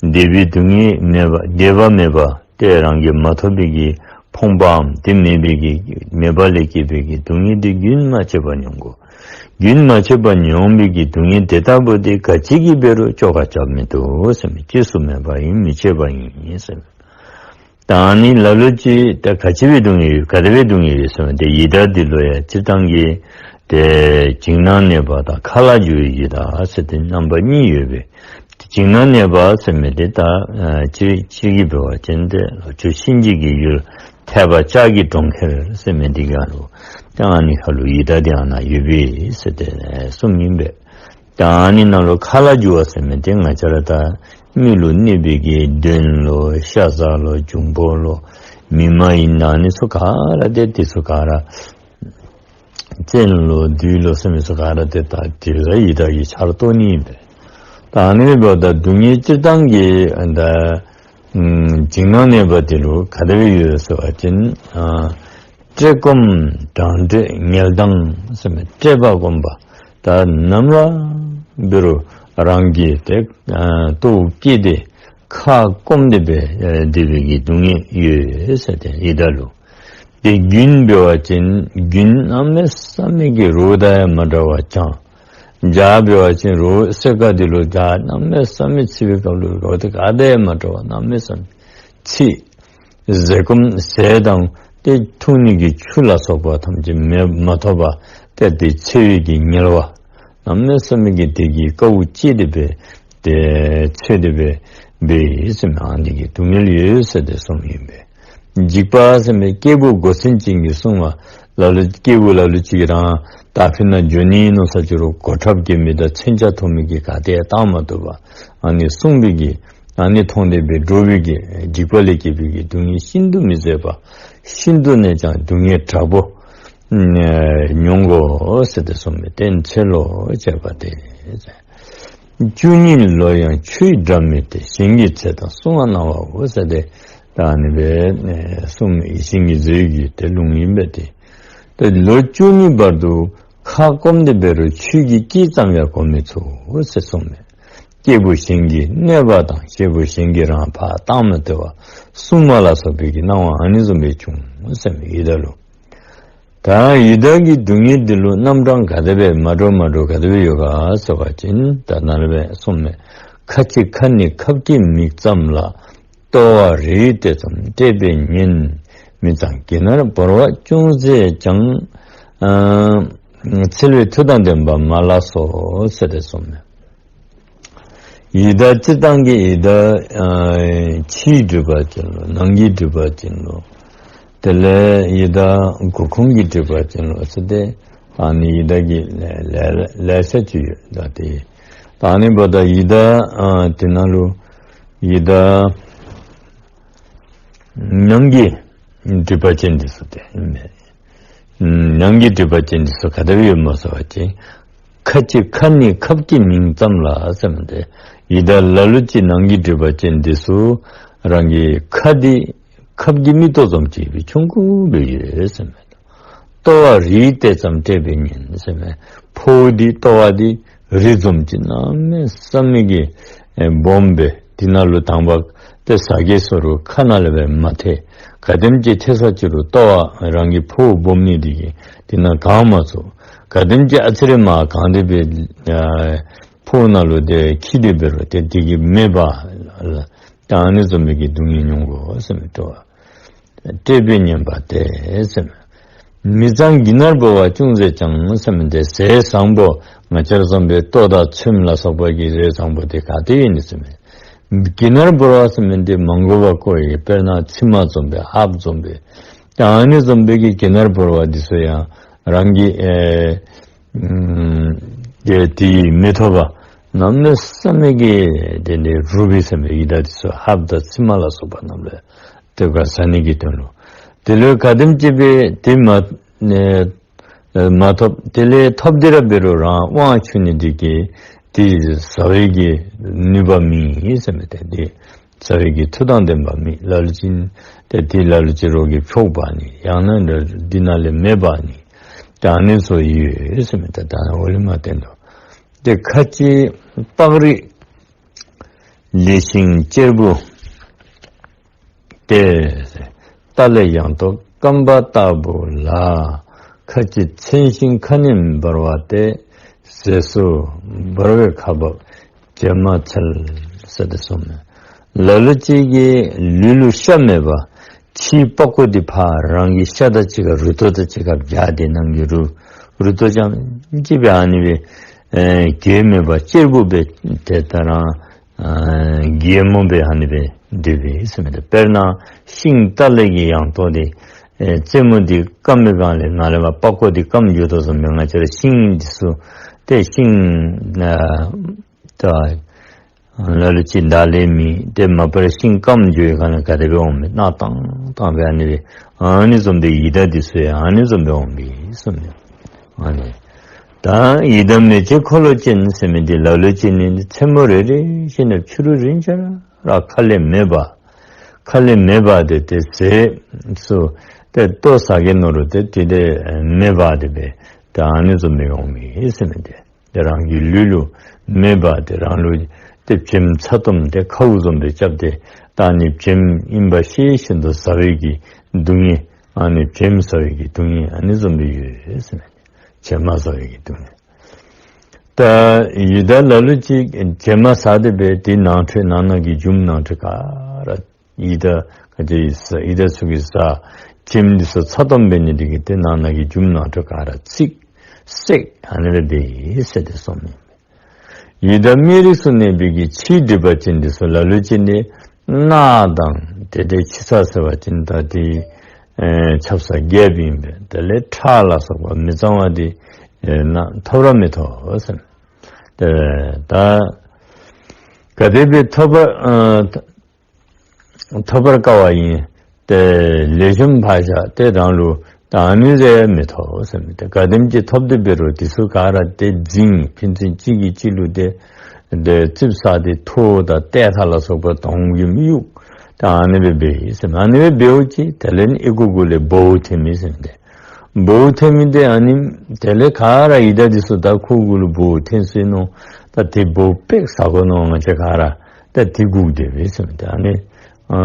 དད་པའི་སྡུག་བསྔལ་མེད་པ་དད་པ་མེད་པ་ཏེ་རང་གི་མ་ཐོབ་པའི་གི་ཕོངས་པའམ་དེ་མེད་པའི་གི་མེད་པ་ལས་བསྐྱེད་པའི་གི་སྡུག་བསྔལ་འདི་རྒྱུན་མ་ཆད་པར་མྱོང་དགོ། རྒྱུན་མ་ཆད་པར་མྱོང་བའི་གི་སྡུག་བསྔལ་དེ་ལྟ་བུ་དེ་ག་ཅི་གིས་འབད་རུང་བཅོ་ཁ་རྐྱབ་མི་བཏུབ་ཟེར་མས། སྐྱེ་སུ་མེད་པ་ཡིན། མི་བྱེད་པ་ཡིན་ཟེར་མས། ད་ཨ་ནི་ལ་ལུ་ཅིག་ད་ག་ཅི་སྦེ་སྡུག་བསྔལ་ཡོད་ག་དེ་སྦེ་སྡུག་བསྔལ་ཡོད་ཟེར་བ་ཅིན་ཡི་དྭགས་འདི་ལུ་ཡང་སྤྱིར་བཏང་གི་ཏེ་འཇིགས་སྣང་གནོད་པ་དང་ཁ་ལ་རྒྱུ་བའི་ཡི་དྭགས་ཟེར་ཏེ་རྣམ་པ་གཉིས་ཡོད་པས། འཇིགས་སྣང་གནོད་པ་ཟེར་མི་འདི་ད་ཨ་ཅིག་ཅིག་གིས་འབད་བ་ཅིན་ཏེ་ལོ་རྒྱུས་གཤིན་རྗེ་གི་ཡུལ་ཐེག་པ་ལྕགས་ཀྱི་གྲོང་ཁྱེར་ཟེར་མི་འདི་ག་ལུ་ཏེ་ཨ་ནི་ཁ་ལུ་ཡི་དྭགས་འདི་ཨ་ནཱ་ཡོད་པས་ཟེར་ཏེ་གསུངམ་ཨིན་པས། ད་ཨ་ནི་ནང་ལུ་ཁ་ལ་རྒྱུ་བ་ཟེར་མི་འདི་ང་བཅས་ར་ད་མི་ལུ་གནོད་པའི་གི་གདོན་ལོ་ཤ་ཟ་ལོ་འབྱུང་པོ་ལོ་མི་མ་ཡིན་ཨ་ནི་ཚུ་ག་ར་ཏེ་དེ་ཚུ་ག་ར་བཙན་ལོ་བདུད་ལོ་ཟེར་མི་ཚུ་ག་ར་ཏེ་ད་དེ་ལུ་ཡི་དྭགས་ཀྱི་ཆར་གཏོགས་ནི་ཨིན་པས། ད་ཨ་ནི་འབདཝ་ད་སྡུག་བསྔལ་སྤྱིར་བཏང་གི་ད་ཨམ་འཇིགས་སྣང་གནོད་པ་དེ་ལུ་ག་དེ་སྦེ་ཡོད་ཟེར་བ་ཅིན་ཨ་བཀྲེས་སྐོམ་གྲང་འགྲོས་ངལ་དང་ཟེར་མི་བཀྲེས་པ་སྐོམ་པ་ད་ནམ་ར་འབད་རུང་རང་གི་ཏེ་ཨ་ལྟོཝ་བཀྱེས་ཏེ་ཁ་སྐོམ་སྟེ་སྦེ་ཨེ་སྡོད་པའི་གི་སྡུག་བསྔལ་ཡོད་ཟེར་ཏེ་ཡི་དྭགས་ལུ། ཏེ་རྒྱུན་འབད་བ་ཅིན་རྒྱུན་གནམ་མེད་ས་མེད་ཀྱི་རོགས་དང་ཡང་མ་འདྲ་བ་བྱང་། བྱ་འབད་བ་ཅིན་རོགས་སེར་ཀ་འདི་ལུ་བྱ་གནམ་མེད་ས་མེད་འཚིག་པའི་སྐབས་ལུ་རོགས་དེ་ག་དང་ཡང་མ་འདྲ་བ་གནམ་མེད་ས་མེད་འཚིག། ཟས་སྐོམ་ཟས་དང་ཏེ་འཐུང་ནི་གི་ཆུ་ལ་སོགས་པ་ཐམས་ཅད་མེད་མ་ཐོབ་པར་ཏེ་དེ་འཚོལ་བའི་གི་ངལ་བ་གནམ་མེད་ས་མེད་ཀྱི་དེ་གི་དཀའཝ་སྤྱད་དེ་སྦེ་ཏེ་འཚོལ་ཏེ་སྦེ་འབད་ཡི་ཟེར་མི་ཨ་ནི་གི་སྡུག་བསྔལ་ཡོད་ཟེར་ཏེ་གསུངམ་ཨིན་པས། འཇིགས་པ་ཟེར་མི་སྐྱེས་བུ་མགོ་ཚན་ཅན་གྱིས་གསུངས་པ། ལ་ལུ་སྐྱེས་བུ་ལ་ལུ་ཅིག་རང་ད་ཕི་ན་འགྱོ་ནི་མནོ་ས་ཅིག་རུང་གོ་ཁྲབ་གྱོན་མི་དང་མཚོན་ཆ་ཐོགས་མི་གིས་ག་ཏེ་ཡང་བཏང་མ་བཏུབ་པར་ཨ་ནི་སྲུང་བའི་གི་ཨ་ནི་མཐོང་སྟེ་སྦེ་འདྲོག་པའི་གི་འཇིགས་པ་ལས་སྐྱེས་པའི་གི་སྡུག་བསྔལ་ཤིན་ཏུ་མི་བཟད་པ། ཤིན་ཏུ་ནས་ཀྱང་སྡུག་བསྔལ་དྲག་པོ་མྱོང་དགོ་ཟེར་ཏེ་གསུངས་མས། དེ་ནི་ཚེ་ལོ་བྱས་པ་སྟེ། བཅུ་གཉིས་ལོ་ཡང་ཆུའི་སྒྲ་མི་སྟེ། གཞན་གྱི་ཚེ་དང་བསྲུང་བ་སྣང་བའོ་ཟེར་ཏེ་ད་ཨ་ནི་སྦེ་གསུངས་མས། ཡིད་བཞིན་གྱི་མཛོད་ཀྱི་ཏེ་ལུང་ཨིན་པས་ཏེ། ཏེ་ལོ་བཅུ་གཉིས་བར་དུ་ཁ་སྐོམ་སྟེ་འབད་རུང་ཆུ་གི་སྐད་ཙམ་ཡང་གོ་མི་ཚུགས་ཟེར་གསུངས་མས། སྐྱེས་བུ་གཞན་གྱིས་གནོད་པ་དང་སྐྱེས་བུ་གཞན་གྱིས་རང་ཕར་བཏང་མི་བཏུབ་པར་བསྲུང་བ་ལ་སོགས་པའི་གི་སྣང་བ་ཨ་ནི་བཟུམ་སྦེ་བྱུང་ཟེར་མས། ཡི་དྭགས་ལུ། ད་ཡི་དྭགས་ཀྱི་སྡུག་བསྔལ་འདི་ལུ་རྣམ་གྲངས་ག་དེ་སྦེ་མ་འདྲཝ་མ་འདྲཝ་ག་དེ་སྦེ་ཡོད་ག་ཟེར་བ་ཅིན་ད་ནཱ་ལས་སྦེ་གསུངས་མས། ཁ་ཅིག་ཁ་ནི་ཁབ་ཀྱི་མིག་ཙམ་ལ། ལྟོ་བ་རིའི་གཏེར་ཙམ་བཀྲེས་པས་ཉེན། མི་གཙང་གྱི་ནར་བོར་བ་ཅུང་ཟད་ཀྱང་། ཨ་འཚལ་བའི་མཐུ་དང་ལྡན་པ་མ་ལགས་སོ་ཟེར་ཏེ་གསུངས་མས། ཡི་དྭགས་སྤྱིར་བཏང་གི་ཡི་དྭགས་ཨ་ཕྱིའི་སྒྲིབ་པ་ཅན་ལུ་ནང་གི་སྒྲིབ་པ་ཅན་ལུ། དེ་ལས་ཡི་དྭགས་མགུ་ཁུང་གི་སྒྲིབ་པ་ཅན་ལུ་ཟེར་ཏེ་ཨ་ནི་ཡི་དྭགས་ཀྱི་ལེ་ལེ་ལེ་ཤ་ཅིག་ཡོད། ད་དེ་ད་ཨ་ནི་འབདཝ་ད་ཡི་དྭགས་ཨ་དེ་ནང་ལུ་ཡི་དྭགས་ནང་གི་སྒྲིབ་པ་ཅན་འདི་ཚུ་ཏེ་ཨིན་མས། ནང་གི་སྒྲིབ་པ་ཅན་འདི་ཚུ་ག་དེ་སྦེ་ཡོདཔ་སྨོ་ཟེར་བ་ཅིན། ཁ་ཅིག་ཁ་ནི་ཁབ་ཀྱི་མིག་ཙམ་ལ་ཟེར་མི་འདི་ཡི་དྭགས་ལ་ལུ་ཅིག་ནང་གི་སྒྲིབ་པ་ཅན་འདི་ཚུ་རང་གི་ཁ་འདི་ཁབ་ཀྱི་མིག་ཏོ་ཙམ་ཅིག་སྦེ་ཆུང་ཀུ་སྦེ་ཡོད་ཟེར་མས། ལྟོ་བ་རིའི་གཏེར་ཙམ་བཀྲེས་པས་ཉེན་ཟེར་མས། ཕོཝ་འདི་ལྟོ་བ་འདི་རི་ཙམ་ཅིག་གནམ་མེད་ས་མེད་ཀྱི་ཨེ་སྦོམ་སྦེ་དེ་ནང་ལུ་དང་པ་ཏེ་ཟ་གེ་ཟེར་རུང་ཁ་ནང་ལས་སྦེ་མ་ཐལ། ག་དེམ་ཅིག་ཐལ་ས་ཅིག་རུང་ལྟོ་བ་རང་གི་ཕོཝ་སྦོམ་ནི་འདི་གིས་དེ་ནང་གང་མ་ཚུགས། ག་དེམ་ཅིག་ཨ་ཙི་རེ་མར་གང་སྟེ་སྦེ་ཨ་ཕོཝ་ནང་ལུ་ཏེ་འཁྱིད་དེ་འབད་རུང་ཏེ་དེ་གིས་མེདཔ་ལ་ད་ཨ་ནི་བཟུམ་མའི་གི་སྡུག་བསྔལ་མྱོང་དགོ་ཟེར་མས། ལྟོ་བ་བཀྲེས་པས་ཉེན་པ་སྟེ་ཟེར་མས། མི་གཙང་གྱི་ནར་བོར་བ་ཅུང་ཟད་ཀྱང་ཟེར་མི་འདི་ཟས་བཟང་པོ་ང་བཅས་ར་བཟུམ་སྦེ་ལྟོ་དང་ཚོདམ་ལ་སོགས་པ་གི་ཟས་བཟང་པོ་འདི་ག་ཏེ་ཡོད་ནི་ཟེར་མས། གྱི་ནར་བོར་བ་ཟེར་མི་འདི་མ་དགོ་པར་བཀོ་ཡི། དཔེར་ན་ཚིག་མ་བཟུམ་སྦེ་ཧབ་བཟུམ་སྦེ་ད་ཨ་ནི་བཟུམ་སྦེ་གི་གྱི་ནར་བོར་བ་འདི་ཚུ་ཡང་རང་གིས་ཨེ་ཨམ་དེ་དེ་མི་ཐོབ་པར་གནམ་མེད་ས་མེད་ཀྱི་དེ་འདི་རུལ་བའི་ཟེར་མས། ཡི་དྭགས་འདི་ཚུ་ཧབ་དང་ཚིག་མ་ལ་སོགས་པ་རྣམས་ལས་ཏེ་ག་ཟ་ནི་གི་དོན་ལུ། དེ་ལུ་ག་དེམ་ཅིག་སྦེ་དེ་མ་ཨེ་མ་ཐོབ། དེ་ལས་ཐོབ་སྟེ་ར་འབད་རུང་རང་དབང་ཆུང་ནི་འདི་གིས་དེ་ཟ་བའི་གི་ནུས་པ་མེད་ཟེར་མས། ཏེ་དེ་ཟ་བའི་གི་མཐུ་དང་ལྡན་པ་མེད། ལ་ལུ་ཅིག་ཏེ་དེ་ལ་ལུ་ཅིག་རོགས་ཀྱིས་འཕྱོག་འབག་ནི་ཡང་ན་འདི་ནང་ལས་མེ་འབར་ནི་ད་ཨ་ནི་ཚུ་ཡོད་ཟེར་མས། ད་ད་འོག་ལས་མར་བསྟན་དོ། ཏེ་ཁ་ཅིག་པགས་རིགས་ལེགས་ཤིང་གཅེར་བུ་སྟེ། རྟ་ལས་ཡང་སྟོབས་སྐམ་པ་ལྟ་བུ་ལ། ཁ་ཅིག་ཚན་ཤིང་ཁ་ནི་འབར་བ་སྟེ། ཟས་སུ་འབར་བའི་ཁ་འབབ་བྱེ་མ་འཚལ་ཟེར་ཏེ་གསུངས་མས། ལ་ལུ་ཅིག་གི་ལུས་ལུ་ཤ་མེད་པར་ཕྱིའི་པགས་ཀོ་འདི་ཕར་རང་གི་ཤ་དང་གཅིག་ཁར་རུ་ཏོ་དང་གཅིག་ཁར་སྦྱར་ཏེ་ནང་གི་རུ་རུ་ཏོ་རྐྱངམ་གཅིག་སྦེ་ཨ་ནི་སྦེ་ཨེ་གྱོན་མེད་པར་གཅེར་བུ་སྦེ་ཏེ་ད་རང་ཨ་གད་མོ་སྦེ་ཨ་ནི་སྦེ་སྡོད་པས་ཟེར་མས། དཔེར་ན་ཤིང་རྟ་ལས་ཀྱི་ཡང་སྟོབས་འདི་ཨེ་རྩེ་མོ་འདི་སྐམ་པའི་སྒང་ལས་ནཱ་ལས་མར་པགས་ཀོ་འདི་སྐམ་འགྱོ་དོ་བཟུམ་སྦེ་ང་བཅས་ར་ཤིང་འདི་ཚུ་ཏེ་ཤིང་ཨ་ད་ལ་ལུ་ཅིག་མདའ་ལས་མི་ཏེ་མ་པ་ར་ཤིང་སྐམ་འགྱོ་བའི་སྒང་ལས་ག་དེ་སྦེ་འོང་མི་གནག་དང་དང་སྦེ་ཨ་ནི་སྦེ་ཨ་ནི་བཟུམ་སྦེ་ཡི་དྭགས་འདི་ཚུ་ཡང་ཨ་ནི་བཟུམ་སྦེ་འོང་པས་ཟེར་མས། ཨ་ནི་ད་ཡི་དྭགས་མེ་ལྕེ་འཁོར་ལོ་ཅན་ཟེར་མི་འདི་ལ་ལུ་ཅིག་ནི་མཚན་མོ་རེ་རེ་བཞིན་དུ་ཕྱི་རུ་རིང་ཆ་ར་ཁ་ལས་མེ་འབར། ཁ་ལས་མེ་འབར་ཏེ་ཏེ་ཟས་སུ་ཏེ་ལྟོ་ཟ་གེ་མནོ་རུང་ཏེ་དེ་ལས་མེ་འབར་ཏེ་སྦེ་ད་ཨ་ནི་བཟུམ་སྦེ་འོང་མི་ཟེར་མི་འདི་ཏེ་རང་གི་ལུས་ལུ་མེ་འབར་ཏེ་རང་ལུ་ཏེ་བྱེམ་ཚ་ཏོམ་ཏེ་ཁཝ་བཟུམ་སྦེ་རྐྱབ་སྟེ་ད་ཨ་ནི་བྱེམ་ཨིན་པ་ཤེས་བཞིན་དུ་ཟ་བའི་གི་སྡུག་བསྔལ་ཨ་ནི་བྱེམ་ཟ་བའི་གི་སྡུག་བསྔལ་ཨ་ནི་བཟུམ་སྦེ་ཡོད་ཟེར་མས། བྱེ་མ་ཟ་བའི་གི་སྡུག་བསྔལ། ད་ཡི་དྭགས་ལ་ལུ་ཅིག་བྱེ་མ་ཟ་སྟེ་སྦེ་དེ་ནང་ཁྲོལ་ནང་ན་གི་རྒྱུ་མ་ནང་ཁྲོལ་ག་ར་ཡི་དྭགས་ག་ཅི་ཡི་ས་ཡི་དྭགས་ཚུ་གིས་ཟ་བྱེམ་འདི་ཚུ་ཚ་ཏོམ་འབད་ནི་འདི་གིས་ཏེ་ནང་ན་གི་རྒྱུ་མ་ནང་ཁྲོལ་ག་ར་ཚིག་སྲེག་ཨ་ནི་སྦེ་འབད་ཡི་ཟེར་ཏེ་གསུངས་མས། ཡི་དྭགས་མི་རིགས་སུ་གནས་པའི་གི་ཕྱིའི་སྒྲིབ་པ་ཅན་འདི་ཚུ་ལ་ལུ་ཅིག་ནི་ རྣག་དང་དེ་དེ་ཕྱི་ས་ཟེར་བ་ཅིན་ད་དེ་ཨེ་ཆབ་གསང་རྒྱལཔོ་ཨིན་པས། དེ་ལས་ཁྲག་ལ་སོགས་པ་མི་གཙང་བ་དེ་ཨེ་ན་ཐོབ་ར་མི་ཐོབ་ཟེར། ཏེ་ད་ག་དེ་སྦེ་ཐོབ་པ་ཨ་ཐོབ་པར་དཀའ་བ་ཨིན། ཏེ་ལེགས་ཤོམ་ཕར་བཞག་ཏེ་རང་ལུ་ད་ཨ་ནི་རེ་མི་ཐོབ་ཟེར་མི་ཏེ་ག་དེམ་ཅིག་ཐོབ་སྟེ་འབད་རུང་དེ་ཚུ་ག་ར་ཏེ་འཛིང་ཕན་ཚུན་གཅིག་གིས་གཅིག་ལུ་ཏེ་ཏེ་རྩིགཔ་ཟ་སྟེ་ཐོ་དང་ཏེ་ཐ་ལ་སོགས་པ་དོང་གི་གཡུག་ཏེ་ཨ་ནི་སྦེ་འབད་ཡི་ཟེར་མི། ཨ་ནི་སྦེ་འབདཝ་ཅིག་དེ་ལས་ཨི་གུ་གུ་ལས་སྦོཝ་ཐོན་མི་ཟེར་མི་ཏེ་སྦོཝ་ཐོན་མི་ཏེ་ཨ་ནི་དེ་ལས་ག་ར་ཡི་དྭགས་འདི་ཚུ་ད་ཁོ་གུ་ལུ་སྦོཝ་ཐོན་སོ་ནུག། ད་དེ་སྦོཝ་པེག་ཟ་དགོ་མནོ་ང་བཅས་ག་ར་ད་དེ་སྒུག་སྡོད་པས་ཟེར་མི་ཏེ་ཨ་ནི་ཨ་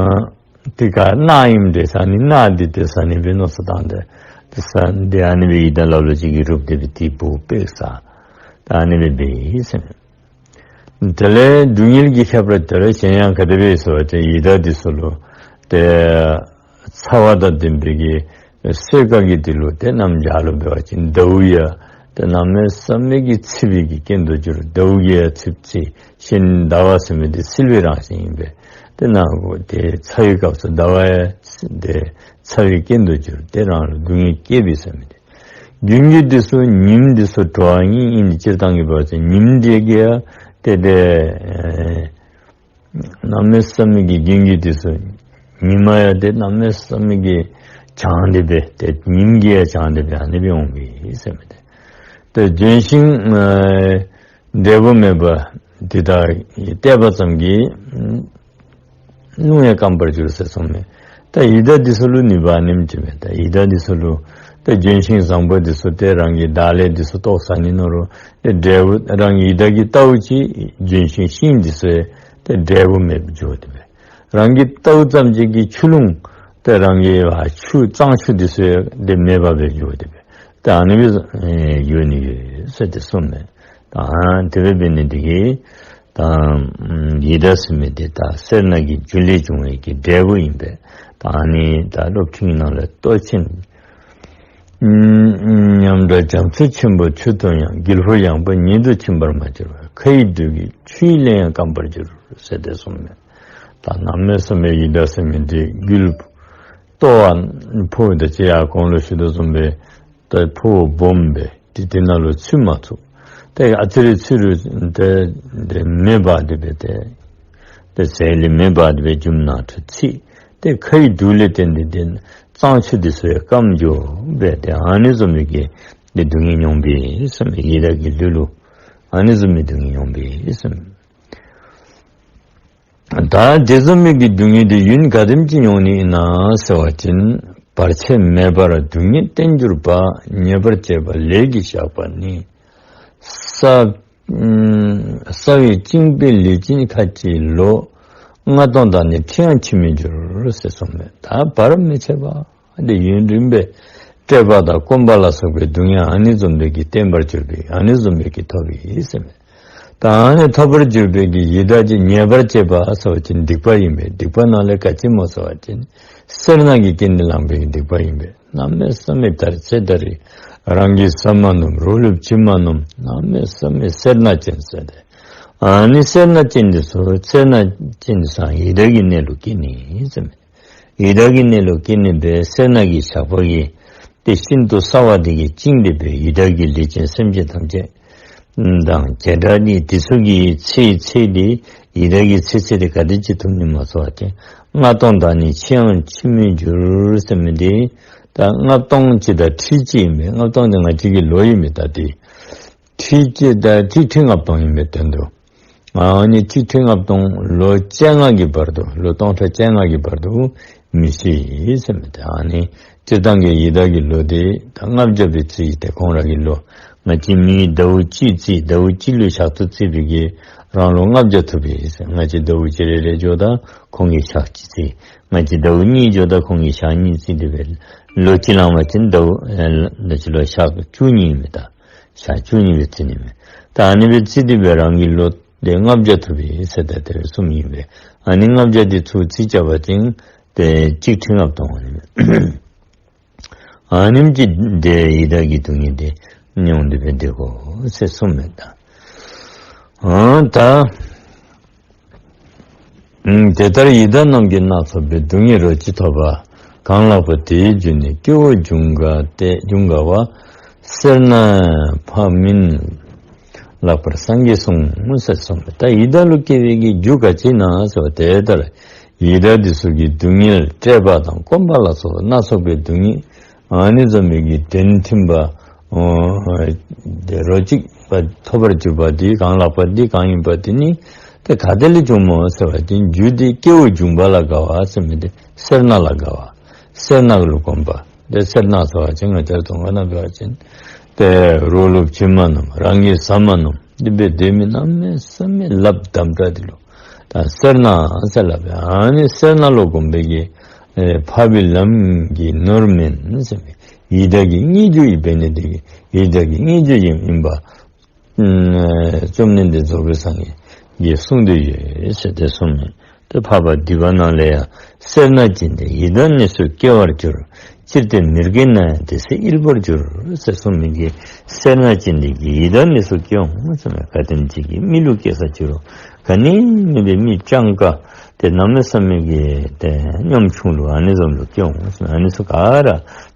དེ་ག་རྣག་ཨིནམ་འདྲས་ཨ་ནི་རྣག་འདི་ཏེ་ཟ་ནི་སྦེ་མནོ་བསམ་བཏང་སྟེ་ཏེ་ཟ་ནི་ཏེ་ཨ་ནི་སྦེ་ཡི་དྭགས་ལ་ལུ་ཅིག་གིས་རུབ་སྟེ་སྦེ་དེ་སྦོཝ་པེག་ཟ། ད་ཨ་ནི་སྦེ་འབད་ཡི་ཟེར་མི། དེ་ལས་སྡུག་བསྔལ་གྱི་ཁྱད་པར་དེ་ལས་གཞན་ཡང་ག་དེ་སྦེ་ཟེར་བ་ཅིན་ཡི་དྭགས་འདི་ཚུ་ལུ་ཏེ་ཚ་བ་དང་ལྡན་པའི་གི་སོས་ཀ་གི་དེ་ལུ་ཏེ་གནམ་བྱཱར་ལུ་འབད་བ་ཅིན་ཟླཝ་ཡང་ཏེ་གནམ་མེད་ས་མེད་ཀྱི་འཚིག་པའི་གི་རྐྱེན་དུ་གྱུར། ཟླཝ་གིས་ཡང་འཚིག་འཚིག་ཤིང་ཟླ་བ་ཟེར་མི་དེ་བསིལ་བའི་རང་བཞིན་ཨིན་པས། ཏེ་ནཱ་གུ་ཏེ་ཚ་བའི་སྐབས་སུ་ཟླ་བ་ཡང་ཏེ་ཚ་བའི་རྐྱེན་དུ་གྱུར་ཏེ་རང་ལུ་སྡུག་བསྔལ་བསྐྱེད་པའི་ཟེར་མི་དེ། རྒྱུན་གྱི་འདི་ཚུ་ཉིམ་འདི་ཚུ་དྲོ་བ་ཉིད་ཨིན། སྤྱིར་བཏང་གི་འབད་བ་ཅིན་ཉིམ་འདི་གིས་ཡང་ཏེ་ཏེ་ཨེ་གནམ་མེད་ས་མེད་ཀྱི་རྒྱུན་གྱི་འདི་ཚུ་ཉི་མ་ཡང་ཏེ་གནམ་མེད་ས་མེད་ཀྱི་བྱང་སྟེ་སྦེ་ཏེ་ཉིམ་གྱིས་ཡང་བྱང་སྟེ་སྦེ་ཨ་ནི་སྦེ་འོང་པས་ཟེར་མི་དེ། ཏེ་ལྗོན་ཤིང་ཨེ་འབྲས་བུ་མེད་པ་འདི་དག་བལྟས་པ་ཙམ་གྱིས་རླུང་ཡང་སྐམ་པར་འགྱུར་ཟེར་གསུངས་མས། ད་ཡི་དྭགས་འདི་ཚུ་ལུ་ནུས་པ་ཨ་ནེམ་ཅིག་མས། ད་ཡི་དྭགས་འདི་ཚུ་ལུ་ད་ལྗོན་ཤིང་བཟང་པོ་འདི་ཚུ་ཏེ་རང་གི་དག་ལས་འདི་ཚུ་བཏོག་ཟ་ནི་མནོ་རུང་ཏེ་འབྲས་བུ་རང་གི་ཡི་དྭགས་ཀྱི་ལྟཝ་ཅིག་ལྗོན་ཤིང་ཤིང་འདི་ཚུ་ཏེ་འབྲས་བུ་མེདཔ་འགྱོ་སྟེ་སྦེ་རང་གི་ལྟཝ་ཙམ་ཅིག་གིས་ཆུ་ཀླུང་ཏེ་རང་གི་ཨ་ཆུ་གཙང་ཆུ་འདི་ཚུ་ཏེ་མེདཔ་སྦེ་འགྱོ་སྟེ་སྦེ་ད་ཨ་ནི་སྦེ་ཨེ་འགྱོ་ནི་ཡོད་ཟེར་ཏེ་གསུངས་མས། ད་དེ་སྦེ་འབད་ནི་འདི་གིས་ད་ཡི་དྭགས་ཟེར་མི་འདི་ད་སེར་སྣ་གི་རྒྱུ་ལས་བྱུང་བའི་གི་འབྲས་བུ་ཨིན་པས། ད་ཨ་ནི་ད་སློབ་ཁྲིད་ནང་ལས་ལྟོ་ཆེན་ཉམས་དྲག་རྒྱ་མཚོ་ཆེན་པོ་ཆུ་འཐུང་ཡང་། གིལ་ཕུར་ཡངས་པོ་ཉིད་དུ་ཕྱིན་པར་མ་གྱུར་པ། ཁ་ཡི་རྡུལ་གྱིས་ཆུ་ཡི་གླིང་ཡང་སྐམ་པར་འགྱུར་ཟེར་ཏེ་གསུངས་མས། ད་གནམ་མེད་ས་མེད་ཡི་དྭགས་ཟེར་མི་འདི་གིལ་ལྟོ་བ་ཕོཝ་དང་ཅིག་ཡར་གོང་ལུ་ཞུ་དོ་བཟུམ་སྦེ་ད་ཕོཝ་སྦོམ་སྦེ་ཏེ་དེ་ནང་ལུ་ཚུད་མ་ཚུགས། ཏེ་ཨ་ཙི་རེ་ཚུད་རུང་ཏེ་ཏེ་མེ་འབར་ཏེ་སྦེ་ཏེ་ཏེ་ཟེར་ལས་མེ་འབར་ཏེ་སྦེ་རྒྱུ་མ་ནང་འཁྲུག་ཚིག། ཏེ་ཁ་ཡི་རྡུལ་ལས་བརྟེན་ཏེ་ཏེ་གཙང་ཆུ་འདི་ཚུ་ཡང་སྐམ་འགྱོ་སྦེ་ཏེ་ཨ་ནི་བཟུམ་མའི་གི་ཏེ་སྡུག་བསྔལ་མྱོང་པས་ཟེར་མས། ཡི་དྭགས་ཀྱི་ལུས་ལུ་ཨ་ནི་བཟུམ་མའི་སྡུག་བསྔལ་མྱོང་པས་ཟེར་མས། ད་དེ་བཟུམ་མའི་གི་སྡུག་བསྔལ་དེ་ཡུན་ག་དེམ་ཅིག་མྱོང་ནི་ཨིན་ན་ཟེར་བ་ཅིན། བར་ཆད་མེད་པར་སྡུག་བསྔལ་བརྟན་གྱུར་པ། ཉེས་པར་བྱས་པ་ལས་ཀྱིས་བཤགས་པ་ནི། ས་ས་བའི་བཅིངས་པའི་ལུས་ཅན་ཁ་ཅིག་ལོ། ལྔ་སྟོང་དག་ནི་ཁྲི་ཡང་ཕྱིན་མི་འགྱུར་ཟེར་གསུངས་མས། ད་བར་མི་ཆད་པ། ཏེ་ཡུན་རིངམོ་སྦེ་བཀྲེས་པ་དང་སྐོམ་པ་ལ་སོགས་པའི་སྡུག་བསྔལ་ཨ་ནི་བཟུམ་སྦེ་གི་བརྟན་པར་གྱུར་པའི་ཨ་ནི་བཟུམ་སྦེ་གི་ཐོབ་པའི་ཟེར་མས། ད་ཨ་ནི་ཐོབ་པར་གྱུར་པའི་གི་ཡི་དྭགས་ཀྱི་ཉེས་པར་བྱས་པ་ཟེར་བ་ཅིན་སྡིག་པ་ཨིན་པས། སྡིག་པ་ནང་ལས་ག་ཅི་སྨོ་ཟེར་བ་ཅིན་སེར་སྣ་གིས་སྐྱེ་གནས་བླངས་པའི་སྡིག་པ་ཨིན་པས། གནམ་མེད་ས་མེད་ད་རིས་ཚེ་ད་རིས་རང་གིས་བཟའ་མ་ནུམ། རོགས་ལུ་བྱིན་མ་ནུམ། གནམ་མེད་ས་མེད་སེར་སྣ་ཅན་ཟེར་ཏེ། ཨ་ནི་སེར་སྣ་ཅན་འདི་ཚུ་སེར་སྣ་ཅན་འདི་ཚུ་ཡང་ཡི་དྭགས་ཀྱི་གནས་ལུ་སྐྱེ་ནི་ཟེར་མས། ཡི་དྭགས་ཀྱི་གནས་ལུ་སྐྱེ་ནི་སྦེ་སེར་སྣ་གི་ཞགས་པ་གིས་ཏེ་ཤིན་ཏུ་སྲ་བ་དེ་གིས་བཅིངས་ཏེ་སྦེ་ཡི་དྭགས་ཀྱི་ལུས་ཅན་སེམས་ཅན་ཐམས་ཅད་དང་བྱེ་བྲག་ནི་དེ་ཚུ་གི་ཚེ་ཚེ་དེ་ཡི་དྭགས་ཀྱི་ཚེ་ཚེ་དེ་ག་དེ་ཅིག་ཐུབ་ནི་སྨོ་ཟེར་བ་ཅིན། ལྔ་སྟོང་དག་ནི་ཁྲི་ཡང་ཕྱིན་མི་འགྱུར་ཟེར་མི་འདི་ད་ལྔ་སྟོང་གཅིག་དང་ཁྲི་གཅིག་ཨིན་པས། ལྔ་སྟོང་དེ་ང་བཅས་ཀྱི་ལོ་ཨིན་མས། ད་དེ་ཁྲི་གཅིག་དང་ཁྲི་ཁྲི་ལྔ་སྟོང་ཨིན་པའི་དོན་དུ། ཨ་ནི་ཁྲི་ཁྲི་ལྔ་སྟོང་ལོ་བཅོ་ལྔ་གི་བར་དུ་ལོ་སྟོང་ཕྲག་བཅོ་ལྔ་གི་བར་དུ་མི་ཤི་ཟེར་མི་དེ། ཨ་ནི་སྤྱིར་བཏང་གི་ཡི་དྭགས་ཀྱི་ལོ་དེ་ད་ལྔ་བརྒྱ་སྦེ་བརྩི་ཡི། ཏེ་ཁོང་ར་གི་ལོ་ང་བཅས་མི་ཟླཝ་གཅིག་བརྩི་ཟླཝ་གཅིག་ལུ་ཞག་ཚུ་བརྩི་བའི་གི་རང་ལོ་ལྔ་བརྒྱ་ཐུབ་པས་ཟེར། ང་བཅས་ཟླཝ་གཅིག་རེ་རེ་འགྱོཝ་ད་ཁོང་གིས་ཞག་གཅིག་བརྩི། ང་བཅས་ཟླཝ་གཉིས་འགྱོཝ་ད་ཁོང་གིས་ཞག་གཉིས་བརྩི་སྟེ་སྦེ་ལོ་གཅིག་ལང་པ་ཅིན་ཟླཝ་ཨེ་ལོ་གཅིག་ལུ་ཞག་བཅུ་གཉིས་ཨིན་མས། ད་ཞག་བཅུ་གཉིས་སྦེ་བརྩི་ནི་མས། ད་ཨ་ནི་སྦེ་བརྩི་སྟེ་སྦེ་རང་གི་ལོ་དེ་ལྔ་བརྒྱ་ཐུབ་པས་ཟེར་ད་དེ་སྦེ་གསུངམ་ཨིན་པས། ཨ་ནི་ལྔ་བརྒྱ་དེ་ཚུར་བརྩི་རྐྱབ་པ་ཅིན་ཏེ་གཅིག་ཁྲི་ལྔ་སྟོང་ཨིན་མས། ཨ་ནེམ་ཅིག་དེ་ཡི་དྭགས་ཀྱི་སྡུག་བསྔལ་དེ་མྱོང་སྟེ་སྦེ་སྡོད་དགོ་ཟེར་གསུངམ་མས། ད་ཨ་ད་ ཨུམ། དེ་ལྟར་ཡི་དྭགས་རྣམས་ཀྱིས་སྣ་ཚོགས་པའི། སྡུག་བསྔལ་རོ་གཅིག་ཐོབ་པ་གང་ལགས་པ། དེའི་རྒྱུ་ནི་སྐྱེ་བོ་འབྱུང་དགའ་སྟེ་འབྱུང་དགའ་བ། སེར་སྣ་ཕ་མིན་ལགས་པར་སངས་རྒྱས་གསུངས་ཟེར་གསུངས་པས། ད་ཡི་དྭགས་ལུ་སྐྱེ་བའི་གི་རྒྱུ་ག་ཅི་ཨིན་ན་ཟེར་བ་དེ་ལྟར་ཡི་དྭགས་འདི་ཚུ་གི་སྡུག་བསྔལ་བཀྲེས་པ་དང་སྐོམ་པ་ལ་སོགས་པ་སྣ་ཚོགས་པའི་སྡུག་བསྔལ་ཨ་ནི་བཟུམ་མའི་གི་དོན་མཐུན་པ་ཨོ་དེ་རོ་གཅིག་པ་ཐོབ་པར་གྱུར་པ་འདི་གང་ལགས་པ་འདི་གང་ཨིན་པ་འདི་ནི་དེ་ག་ཏེ་ལས་བྱུངམ་སྨོ་ཟེར་བ་ཅིན་རྒྱུ་འདི་སྐྱེ་བོ་འབྱུང་བ་ལ་དགའ་བ་ཟེར་མི་འདི་སེར་སྣ་ལ་དགའ་བ། སེར་སྣ་ལུ་གོམས་པ། དེ་སེར་སྣ་ཟེར་བ་ཅིན་ང་བཅས་ར་དོན་ཁ་ནང་འབད་བ་ཅིན་དེ་རོགས་ལུ་བྱིན་མ་ནུམ་རང་གིས་ཟ་མ་ནུམ་འདི་སྦེ་སྡོད་མི་གནམ་མེད་ས་མེད་ལགཔ་དམ་དྲགས་འདི་ལུ་ད་སེར་སྣ་ཟེར་སླབ་པས། ཨ་ནི་སེར་སྣ་ལུ་གོམས་པའི་གི་ཨེ་འཕགས་པའི་ལམ་གྱི་ནོར་མིན་ཟེར་མི་ཡི་དྭགས་ཀྱི་བརྙས་བཅོས་ཨིན་པས་ནི་དེ་གིས་ཡི་དྭགས་ཀྱི་བརྙས་བཅོས་ཨིན་པ་ཨུམ་བཅོམ་ལྡན་འདས་རྫོགས་པའི་སངས་རྒྱས་ཀྱིས་གསུངས་ཏེ་ཡོད་ཟེར་ཏེ་གསུངས་མས། ཏེ་འཕགས་པ་འདུས་པ་ནང་ལས་ཡང་སེར་སྣ་ཅན་དེ་ཡི་དྭགས་གནས་སུ་སྐྱེ་བར་འགྱུར། སྤྱིར་བསྟན་མིར་གྱུར་ན་ཡང་དེ་སྲིད་དབྱེ་བར་འགྱུར་ཟེར་གསུངས་མི་གི་སེར་སྣ་ཅན་དེ་གིས་ཡི་དྭགས་གནས་སུ་སྐྱེ་འོང་ཟེར་མས། ག་དེམ་ཅིག་གི་མི་ལུ་སྐྱེ་ས་ཅི་རུང་ག་ནི་མེད་པའི་མི་སྤྱང་ཀ་དེ་གནམ་མེད་ས་མེད་ཀྱི་དེ་ཉམ་ཆུང་ལུ་ཨ་ནི་བཟུམ་ལུ་སྐྱེ་འོང་ཟེར་མས། ཨ་ནི་ཚུ་ག་ར་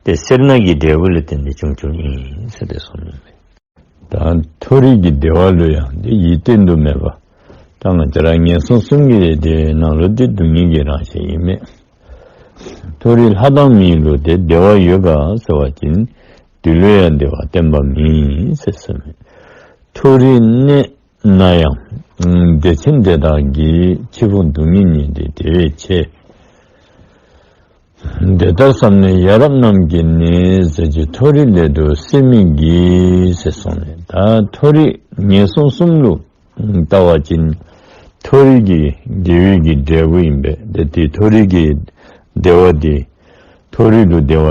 དེ་སེར་སྣ་གི་འབྲས་བུ་ལས་བརྟེན་ཏེ་བྱུང་བྱུངམ་ཨིན་ཟེར་ཏེ་གསུངས་མས། ད་མཐོ་རིས་ཀྱི་བདེ་བ་ལུ་ཡང་དེ་ཡིད་བརྟན་དུ་མེད་པ། ད་ང་བཅས་ར་ངན་སོང་གསུམ་གྱི་དེ་ནང་ལུ་དེ་སྡུག་བསྔལ་གྱི་རང་བཞིན་ཨིན་མས། མཐོ་རིས་ལྷ་དང་མི་ལུ་དེ་བདེ་བ་ཡོད་ག་ཟེར་བ་ཅིན་དེ་ལུ་ཡང་བདེ་བ་བརྟན་པ་མེད་ཟེར་གསུངས་མས། མཐོ་རིས་གནས་ན་ཡང་བདེ་ཆེན་དེ་དག་གིས། འཆི་འཕོ་སྡུག་བསྔལ་ཉིད་དེ་དེ་བས་ཆེ། དེ་ལྟར་བསམས་ནས་ཡ་རབས་རྣམས་ཀྱིས་ནི། ཟས་བཅུད་མཐོ་རིས་སླད་དུ་སེམས་མི་བགྱིད་ཟེར་གསུངས་ནས། ད་མཐོ་རིས་ངན་སོང་གསུམ་ལུ་ལྟ་བ་ཅིན་མཐོ་རིས་ཀྱི་བདེ་བའི་གི་འབྲས་བུ་ཨིན་པས། དེ་དེ་མཐོ་རིས་ཀྱི་བདེ་བ་འདི་མཐོ་རིས་ལུ་བདེ་བ་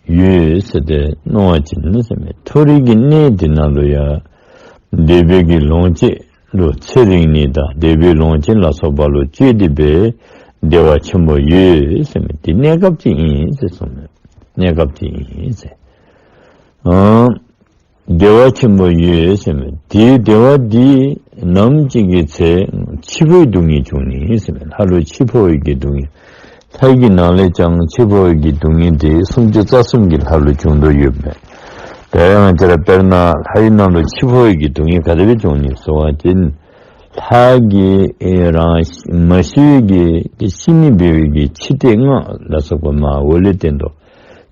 ཡོད་ཟེར་ཏེ་མནོ་བ་ཅིན་ཟེར་མས། མཐོ་རིས་ཀྱི་གནས་འདི་ནང་ལུ་ཡང་འདོད་པའི་གི་ལོངས་སྤྱོད་ལུ་ཚེ་རིང་ནི་དང་འདོད་པའི་ལོངས་སྤྱོད་ལ་སོགས་པ་ལུ་སྤྱོད་དེ་སྦེ་བདེ་བ་ཆེན་པོ་ཡོད་ཟེར་མི་འདི་གནས་སྐབས་ཅིག་ཨིན་ཟེར་གསུངས་མས། གནས་སྐབས་ཅིག་ཨིན་ཟེར། ཨང་བདེ་བ་ཆེན་པོ་ཡོད་ཟེར་མི་འདི་བདེ་བ་འདི་ནམ་ཅིག་གི་ཚེ་འཆི་འཕོའི་སྡུག་བསྔལ་འབྱུང་ནི་ཟེར་མི་ལྷ་ལུ་འཆི་འཕོ་བའི་གི་སྡུག་བསྔལ། ལྷ་ཡི་གི་ནང་ལས་ཀྱང་འཆི་འཕོ་བའི་གི་སྡུག་བསྔལ་དེ་སུམ་ཅུ་རྩ་གསུམ་གྱི་ལྷ་ལུ་འབྱུང་དོ་ཡོདཔ་མས། དེ་ཡང་དེ་ལ་དཔེར་ན་ལྷ་ཡི་ནང་ལུ་འཆི་འཕོ་བའི་གི་སྡུག་བསྔལ་ག་དེ་སྦེ་འབྱུང་ནི་ཟེར་བ་ཅིན་ལྷ་གི་ཨེ་རང་མ་ཤི་བའི་གི་ཤི་ནི་འབད་བའི་གི་འཆི་ལྟས་ལྔ་ལ་སོགས་པ་མ་འོ་ལས་བརྟེན་ཏོ།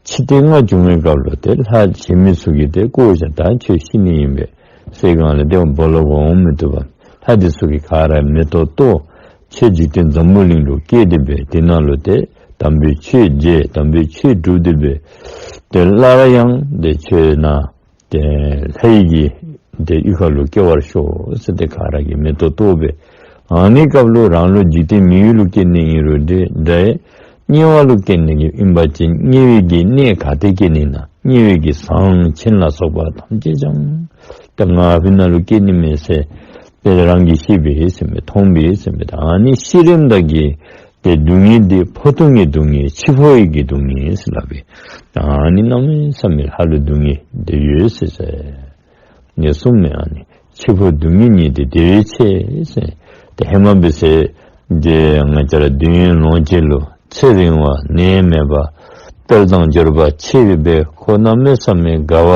འཆི་ལྟས་ལྔ་འབྱུང་བའི་སྐབས་ལུ་དེ་ལྷ་གཞན་མི་ཚུ་གིས་དེ་བཀོ་བཞག་ད་ཁྱོད་ཤི་ནི་ཨིན་པས་ཟེར་སྒང་ལས་དེ་སྦོ་ལོག་འོང་མི་བཏུབ་པ། ལྷ་དེ་ཚུ་གིས་ག་ར་མེ་ཏོག་གཏོར། ཁྱོད་འཇིག་རྟེན་འཛམ་བུ་གླིང་ལུ་སྐྱེས་ཏེ་སྦེ་དེ་ནང་ལུ་དེ་དམ་པའི་ཆོས་མཇལ། དམ་པའི་ཆོས་སྒྲུབ་སྟེ་སྦེ་དེ་སླར་ཡང་དེ་ཁྱོད་ནཱ་དེ་ལྷ་ཡི་གི་དེ་གཡུས་ཁ་ལུ་སྐྱེ་བར་ཤོག་ཟེར་ཏེ་ག་ར་གིས་མེ་ཏོག་གཏོར་སྦེ། ཨ་ནི་སྐབས་ལུ་རང་ལུ་འཇིག་རྟེན་མི་ཡུལ་ལུ་སྐྱེ་ནི་ཨིན་རུང་དེ་འདྲ་དམྱལ་བ་ལུ་སྐྱེ་ནི་གི་ཨིན་པ་ཅིན་དམྱལ་བའི་གི་གནས་ག་ཏེ་སྐྱེ་ནི་ན་དམྱལ་བའི་གི་ཟངས་ཆེན་ལ་སོགས་པ་ཐམས་ཅད་ཀྱང་ད་ང་ཨ་ཕི་ནང་ལུ་སྐྱེ་ནི་མས་ཟེར་དེ་རང་གིས་ཤེས་པས་ཟེར་མས། མཐོང་པས་ཟེར་མས། ད་ཨ་ནི་ཤི་རནམ་ད་གི་དེ་སྡུག་བསྔལ་དེ་འཕོ་ལྟུང་གི་སྡུག་བསྔལ་འཆི་འཕོ་བའི་གི་སྡུག་བསྔལ་ཟེར་སླབ་པས། ད་ཨ་ནི་གནམ་མེད་ས་མེད་ལྷ་ལུ་སྡུག་བསྔལ་དེ་ཡོད་ཟེར་ཟེར། ངས་གསུངས་མས། ཨ་ནི་འཆི་འཕོ་སྡུག་བསྔལ་ཉིད་དེ་དེ་བས་ཆེ་ཟེར། དེ་ཧེ་མ་འབད་ཟེར་དེ་ང་བཅས་ར་འདོད་ཡོན་ལོངས་སྤྱོད་ལུ་ཚེ་རིང་བ་ནད་མེད་པ་དཔལ་དང་འབྱོར་པ་ཆེ་བའི་སྦེ་ཁོ་གནམ་མེད་ས་མེད་དགའ་བ་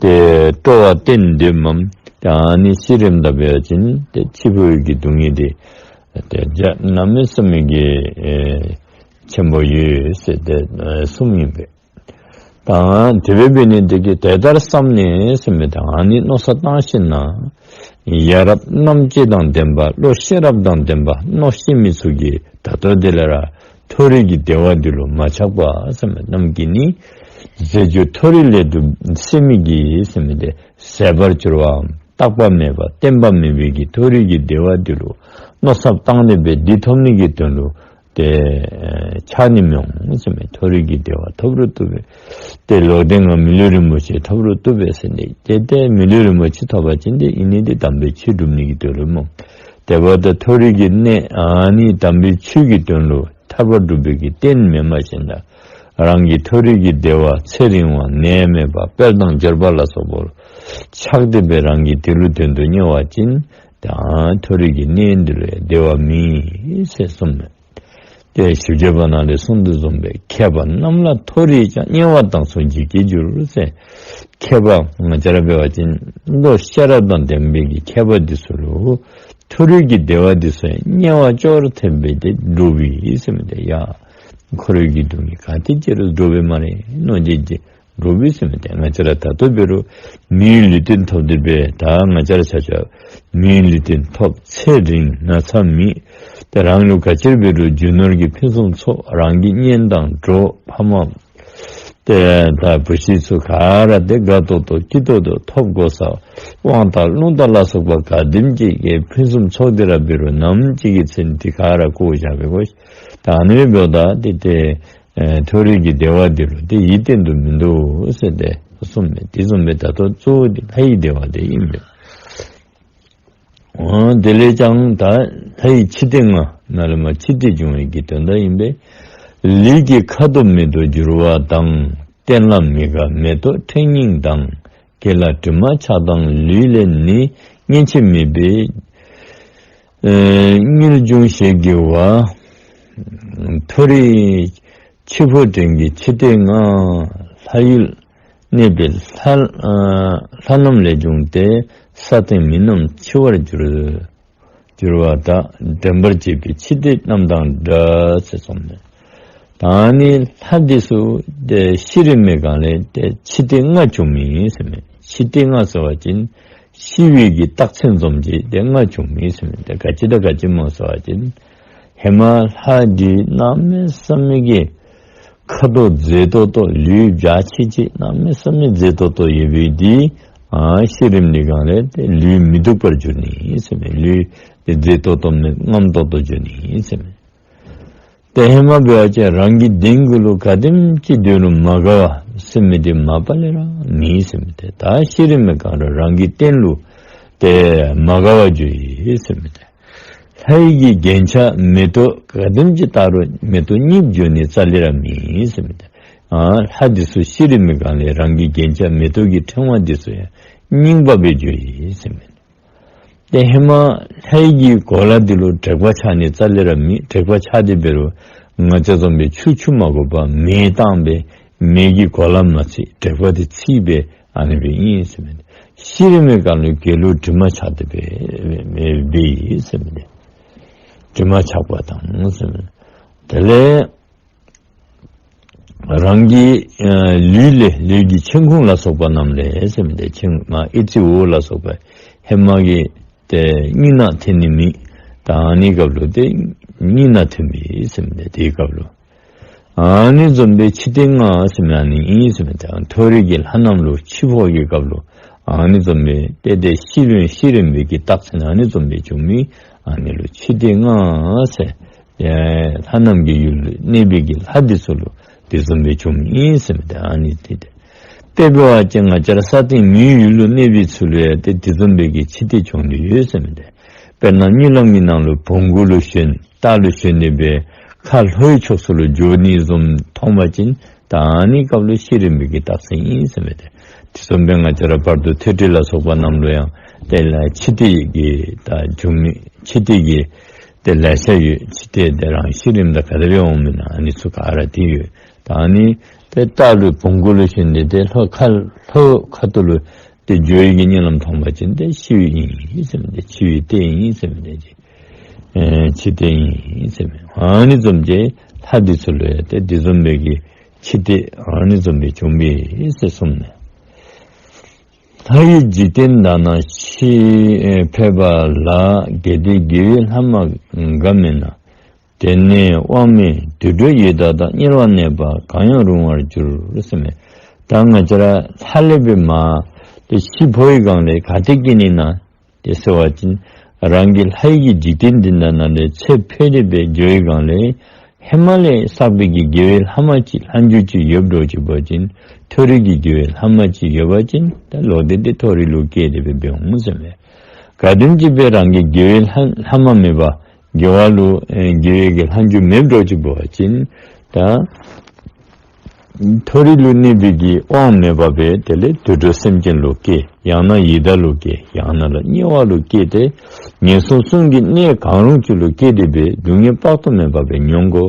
དེ་སྤྲོ་བ་བརྟན་སྡོདཔ་མས། ཨ་ནི་ཤི་རནམ་ད་འབད་བ་ཅིན་དེ་འཆི་འཕོ་བའི་གི་སྡུག་བསྔལ་དེ་དེ་རྒྱ་གནམ་མེད་ས་མེད་ཀྱི་ཨེ་ཆེན་པོ་ཡོད་ཟེར་དེ་ཨེ་གསུངམ་ཨིན་པས། ད་དེ་སྦེ་འབད་ནི་དེ་གིས་དེ་ལྟར་བསམས་ནས་ཟེར་མི་ད་ཨ་ནི་མནོ་བསམ་བཏང་ཞིནམ་ལས་ཡ་རབས་རྣམ་དཔྱོད་དང་ལྡན་པ་བློ་ཤེས་རབ་དང་ལྡན་པ་མནོ་ཤེས་མི་ཚུ་གིས་ད་ལྟོ་དེ་ལས་ར་མཐོ་རིས་ཀྱི་བདེ་བ་འདི་ལུ་མ་ཆགས་པར་ཟེར་མི་རྣམས་ཀྱིས་ནི་ཟས་བཅུད་མཐོ་རིས་སླད་དུ་སེམས་མི་བགྱིད་ཟེར་མི་དེ་ཟད་པར་གྱུར་པའམ་རྟག་པ་མེད་པ་བརྟན་པ་མེད་པའི་གི་མཐོ་རིས་ཀྱི་བདེ་བ་འདི་ལུ་མནོ་བསམ་བཏང་ནི་སྦེ་འདི་ཐོབ་ནི་གི་དོན་ལུ་དེ་ཆགས་ནི་མི་འོང་ཟེར་མི་མཐོ་རིས་ཀྱི་བདེ་བ་ཐོབ་རུང་བཏུབ་པས། དེ་ལོག་སྟེ་ང་མི་ལུས་རིན་པོ་ཆེ་ཐོབ་རུང་བཏུབ་པས་ཟེར་ནི་དེ་དེ་མི་ལུས་རིན་པོ་ཆེ་ཐོབ་པ་ཅིན་དེ་ཨིན་ནི་དེ་དམ་པའི་ཆོས་སྒྲུབ་ནི་གི་དོན་ལུ་སྨོ། དེ་འབདཝ་ད་མཐོ་རིས་ཀྱི་གནས་ཨ་ནི་དམ་པའི་ཆོས་ཀྱི་དོན་ལུ་ཐར་པ་སྒྲུབ་པའི་གི་རྟེན་མེནམ་ཞིནམ་ལས་རང་གི་མཐོ་རིས་ཀྱི་བདེ་བ་ཚེ་རིང་བ་ནད་མེད་པ་དཔལ་དང་འབྱོར་པ་ལ་སོགས་པ་ལུ་ཆགས་ཏེ་སྦེ་རང་གིས་དེ་ལུ་དོན་དུ་གཉེར་བ་ཅིན་ ད་མཐོ་རིས་ཀྱི་གནས་འདི་ལུ་བདེ་བ་མེད་ཟེར་གསུངས་མས། ཏེ་ཞིབ་འཇུག་པ་ནང་ལས་གསུངས་དོ་བཟུམ་སྦེ་མཁས་པ་རྣམས་ལ་མཐོ་རིས་ཀྱང་། དམྱལ་བ་དང་མཚུངས་བགྱིད་ཀྱིས་འགྱུར་ཟེར། མཁས་པ་ང་བཅས་ར་འབད་བ་ཅིན་བློ་ཤེས་རབ་དང་ལྡན་པའི་གི་མཁས་པ་འདི་ཚུ་ལུ་མཐོ་རིས་ཀྱི་བདེ་བ་འདི་ཚུ་དམྱལ་བ་ཅོག་ར་འཐདཔ་སྦེ་ཏེ་འདྲོག་པས་ཟེར་མི་འདི་ཡ། འཁོར་བའི་གི་སྡུག་བསྔལ་ག་ཏེ་ཅིག་རུང་འདྲོག་པས་སྨ་རེ་མནོ་སྟེ་འདྲོག་པས་ཟེར་མི་འདི། ང་བཅས་ར་ད་ལྟོ་འབད་རུང་མིའི་ལུས་རྟེན་ཐོབ་སྟེ་སྦེ་ད་ང་བཅས་ར་ཆ་ཁྱབ་མིའི་ལུས་རྟེན་ཐོབ། ཚེ་རིང་ན་ཚ་མེད། ཏེ་རང་ལུ་ག་ཅི་ར་འབད་རུང་རྒྱུ་ནོར་གྱི་ཕུན་སུམ་ཚོགས། རང་གི་གཉེན་དང་གྲོགས་ཕ་མ་ཏེ་ད་བུ་གཞི་ཚུ་ག་ར་ཏེ་དགའ་ཏོག་ཏོ་སྐྱིད་ཏོག་ཏོ་ཐོབ་གོ་ས། དབང་ཐང་རླུང་རྟ་ལ་སོགས་པ་ག་དེམ་ཅིག་གི་ཕུན་སུམ་ཚོགས་ཏེ་ར་འབད་རུང་ནམ་ཅིག་གི་ཚེ་ན་འདི་ག་ར་བཀོ་བཞག་པས་གོ། ད་ཨ་ནི་འབདཝ་ད་ཏེ་ཏེ་ཨེ་མཐོ་རིས་ཀྱི་བདེ་བ་འདི་ལུ་ཏེ་ཡིད་བརྟན་དུ་མི་འདུག་ཟེར་ཏེ་གསུངས་མས། དེ་བཟུམ་སྦེ་ད་ལྟོ་གཙོ་བོ་འདི་ལྷ་ཡི་བདེ་བ་འདི་ཨིན་པས། འོ་དེ་ལས་ཀྱང་ད་ལྷ་ཡི་འཆི་ལྟས་ལྔ་ནཱ་ལས་མར་འཆི་ལྟས་འབྱུང་བའི་གི་དོན་དག་ཨིན་པས། ལུས་ཀྱི་ཁ་དོག་མེ་ཏོག་འགྱུར་བ་དང་། སྟན་ལ་མི་དགའ་མེ་ཏོག་ཕྲེང་རྙིང་དང་། དགེ་ལ་དྲི་མ་ཆགས་དང་ལུས་ལས་ནི། སྙན་ཆ་མེད་པའི་ཨེ་དངུལ་འབྱུང་ཞེས་བགྱི་བ། མཐོ་རིས་འཆི་འཕོ་འདྲེན་གྱི་འཆི་ལྟས་ལྔ། ལྷ་ཡུལ་གནས་པའི་ལྷ་ཨ་ལྷ་རྣམས་ལས་བྱུང་སྟེ། ས་སྟེང་མི་རྣམས་འཆི་བར་འགྱུར། འགྱུར་བ་དག་འདྲེན་པར་བྱེད་པའི་འཆི་ལྟས་རྣམས་དང་འདྲ་ཟེར་གསུངས་མས། ད་ཨ་ནི་ལྷ་འདི་ཚུ་ཏེ་ཤི་རན་པའི་སྒང་ལས་ཏེ་འཆི་ལྟས་ལྔ་བྱུང་མི་ཨིན་ཟེར་མས། འཆི་ལྟས་ལྔ་ཟེར་བ་ཅིན་ཤི་བའི་གི་རྟགས་མཚན་བཟུམ་ཅིག་ཏེ་ལྔ་བྱུང་མི་ཨིན་ཟེར་མས། ཏེ་ག་ཅི་དང་ག་ཅི་སྨོ་ཟེར་བ་ཅིན་ཧེ་མ་ལྷ་འདི་གནམ་མེད་ས་མེད་ཀྱི་ཁ་དོག་མཛེས་ཏོག་ཏོ་ལུས་འཇའ་ཆི་ཆི་གནམ་མེད་ས་མེད་མཛེས་ཏོག་ཏོ་ཡོད་པའི་འདི་ཨ་ཤི་རནམ་འདི་སྒང་ལས་ཏེ་ལུས་མི་སྡུག་པར་འགྱུར་ནི་ཨིན་ཟེར་མས། ལུས་ཏེ་མཛེས་ཏོག་ཏོ་མེད་རྔམ་ཏོག་ཏོ་འགྱུར་ནི་ཨིན་ཟེར་མས། ཏེ་ཧེ་མ་འབད་བ་ཅིན་རང་གི་གདིང་གུ་ལུ་ག་དེམ་ཅིག་སྡོད་རུང་མ་དགའ་བ་ཟེར་མི་འདི་མ་པ་ལས་ར་མེད་ཟེར་མས། ཏེ་ད་ཤི་རནམ་སྒང་ར་རང་གི་རྟེན་ལུ་ཏེ་མ་དགའ་བར་འགྱུར་ཡི་ཟེར་མས། ཏེ་ལྷ་ཡི་གི་རྒྱན་ཆ་མེ་ཏོག་ག་དེམ་ཅིག་བཏགས་རུང་མེ་ཏོག་རྙིངམ་འགྱུར་ནི་རྩ་ལས་ར་མེད་ཟེར་མས། ཏེ་ཨ་ལྷ་འདི་ཚུ་ཤི་རནམ་སྒང་ལས་རང་གི་རྒྱན་ཆ་མེ་ཏོག་གི་ཕྲེང་བ་འདི་ཚུ་ཡང་རྙིང་པ་སྦེ་འགྱུར་ཡི་ཟེར་མས། ཏེ་ཧེ་མ་ལྷ་ཡི་གི་གོ་ལ་འདི་ལུ་དྲེག་པ་ཆགས་ནི་རྩ་ལས་ར་མེད། དྲེག་པ་ཆགས་ཏེ་འབད་རུང་ང་བཅས་བཟུམ་སྦེ་ཆུ་འཁྱུ་མ་དགོ་པར་མེ་བཏང་སྦེ་མེ་གིས་གོ་ལ་མ་ཚིག། དྲེག་པ་འདི་ཚིག་སྦེ་ཨ་ནི་སྦེ་ཨིན་ཟེར་མས། ཤི་རནམ་སྒང་ལུ་དགེ་ལུ་དྲི་མ་ཆགས་ཏེ་སྦེ་སྦེ་ཡི་ཟེར་མས། དྲི་མ་ཆགས་པ་དང་ཟེར་མས། དེ་ལས་རང་གི་ཨ་ལུས་ལས་ལུས་ཀྱི་མཆན་ཁུང་ལ་སོགས་པ་རྣམས་ལས་ཟེར་མས། ཏེ་མཆན་མ་ཨེ་ཙི་འོ་ལ་སོགས་པ་ཧེ་མ་གི་ཏེ་སྙིང་ནད་ཐོན་ནི་མེད། ད་ཨ་ནི་སྐབས་ལུ་ཏེ་སྙིང་ནད་ཐོན་པས་ཟེར་མས། ཏེ་དེའི་སྐབས་ལུ་ཨ་ནི་བཟུམ་སྦེ་འཆི་ལྟས་ལྔ་ཟེར་མི་ཨ་ནི་ཨིན་ཟེར་མས། ཏེ་མཐོ་རིས་ཀྱི་ལྷ་རྣམས་ལུ་འཆི་འཕོ་གི་སྐབས་ལུ་ཨ་ནི་བཟུམ་སྦེ་ཏེ་ཏེ་ཤི་རན་ཤི་རན་པའི་གི་རྟགས་མཚན་ཨ་ནི་བཟུམ་སྦེ་བྱུང་མི་ཨ་ནི་ལུ་འཆི་ལྟས་ལྔ་ཟེར། ཡ་ལྷ་རྣམས་ཀྱི་ཡུལ་ལུ་གནས་པའི་གི་ལྷ་འདི་ཚུ་ལུ་དེ་བཟུམ་སྦེ་བྱུང་མི་ཨིན་ཟེར་མས། ཏེ་ཨ་ནི་ཏེ་ཏེ་དཔེ་འབད་བ་ཅིན་ང་བཅས་ར་ས་སྟེང་མིའི་ཡུལ་ལུ་གནས་པའི་ཚུ་ལུ་ཡང་ཏེ་དེ་བཟུམ་སྦེ་གི་འཆི་ལྟས་བྱུང་ནི་ཡོད་ཟེར་མས། ཏེ་དཔེར་ན་གཉིད་ལམ་གྱི་ནང་ལུ་བོང་གུ་ལུ་ཞོན་སྟག་ལུ་ཞོན་ཏེ་སྦེ་ཁ་ལྷོའི་ཕྱོགས་སུ་ལུ་འགྱོ་ནི་བཟུམ་མཐོང་པ་ཅིན་ད་ཨ་ནི་སྐབས་ལུ་ཤི་རན་པའི་གི་རྟགས་མཚན་ཨིན་ཟེར་མས། ཏེ་དེ་བཟུམ་སྦེ་ང་བཅས་ར་བར་དོ་ཐོས་གྲོལ་ལ་སོགས་པ་རྣམས་ལུ་ཡང་ཏེ་ལ་འཆི་ལྟས་ཀྱི་ད་འབྱུང་མི་འཆི་ལྟས་ཀྱི་ཏེ་ལེ་ཤ་ཡོད། འཆི་ལྟས་ཏེ་རང་ཤི་རནམ་ད་ག་དེ་སྦེ་འོང་མི་ན་ཨ་ནི་ཚུ་ག་ར་ཏེ་ཡོད། ད་ཨ་ནི་ཏེ་སྟག་ལུ་བོང་གུ་ལུ་ཞོན་ཏེ་ཏེ་ལྷོ་ཁ་ལྷོ་ཁ་ཐུག་ལུ་ཏེ་འགྱོ་བའི་གི་གཉིད་ལམ་མཐོང་པ་ཅིན་ཏེ་ཤི་བའི་ཨིན་ཟེར་མས། ཏེ་འཆི་བའི་ལྟས་ཨིན་ཟེར་མས། ཏེ་ཨེ་འཆི་ལྟས་ཨིན་ཟེར་མས། ཨ་ནི་བཟུམ་ཅིག་ལྷ་འདི་ཚུ་ལུ་ཡང་ཏེ་དེ་བཟུམ་སྦེ་གི་འཆི་ལྟས་ཨ་ནི་བཟུམ་སྦེ་བྱུང་པས་ཟེར་གསུངས་མས། ལྷ་ཡི་འཇིག་རྟེན་དག་ན་འཆི་ཕོད་པ་ལ། གལ་ཏེ་དགེ་བའི་ལྷ་མ་དགའ་མིན་ན། དེ་ནས་དབང་མེད་དུད་འགྲོ་ཡི་དྭགས་དང་། དམྱལ་བ་གནས་པ་གང་ཡང་རུང་བར་འགྱུར་ཟེར་མས། ད་ང་བཅས་ར་ལྷ་ལས་སྦེ་མར་ཏེ་ཤི་འཕོ་བའི་སྒང་ལས་ག་ཏེ་སྐྱེ་ནི་ན་ཏེ་ཟེར་བ་ཅིན་རང་གི་ལྷ་ཡི་གི་འཇིག་རྟེན་འདི་ནང་ན་ལས་ཚེ་འཕོས་ཏེ་སྦེ་འགྱོ་བའི་སྒང་ལས་ཧེ་མ་ལས་བསགས་པའི་གི་དགེ་བའི་ལྷ་མ་ཅིག་ལྷ་འགྱུར་ཅིག་ཡོདཔ་འདྲཝ་ཅིག་འབད་བ་ཅིན་མཐོ་རིས་ཀྱི་དགེ་བའི་ལྷ་མ་ཅིག་ཡོད་པ་ཅིན་ད་ལོག་སྟེ་ཏེ་མཐོ་རིས་ལུ་སྐྱེས་ཏེ་སྦེ་འབད་འོང་ཟེར་མས། ག་དེམ་ཅིག་སྦེ་རང་གི་དགེ་བའི་ལྷ་ལྷ་མ་མེད་པ་དགེ་བ་ལུ་ཨེ་དགེ་བའི་གི་ལྷ་འགྱུར་མེདཔ་འདྲཝ་ཅིག་འབད་བ་ཅིན་ད་ མཐོ་རིས་ལུ་གནས་པའི་གི་དབང་མེད་པར་སྦེ་དེ་ལས་དུད་འགྲོ་སེམས་ཅན་ལུ་སྐྱེ། ཡང་ན་ཡི་དྭགས་ལུ་སྐྱེ། ཡང་ན་ལ་དམྱལ་བ་ལུ་སྐྱེ་སྟེ་ངན་སོང་གསུམ་གྱི་གནས་གང་རུང་ཅིག་ལུ་སྐྱེ་སྟེ་སྦེ་སྡུག་བསྔལ་དཔག་ཏུ་མེད་པ་སྦེ་མྱོང་དགོ།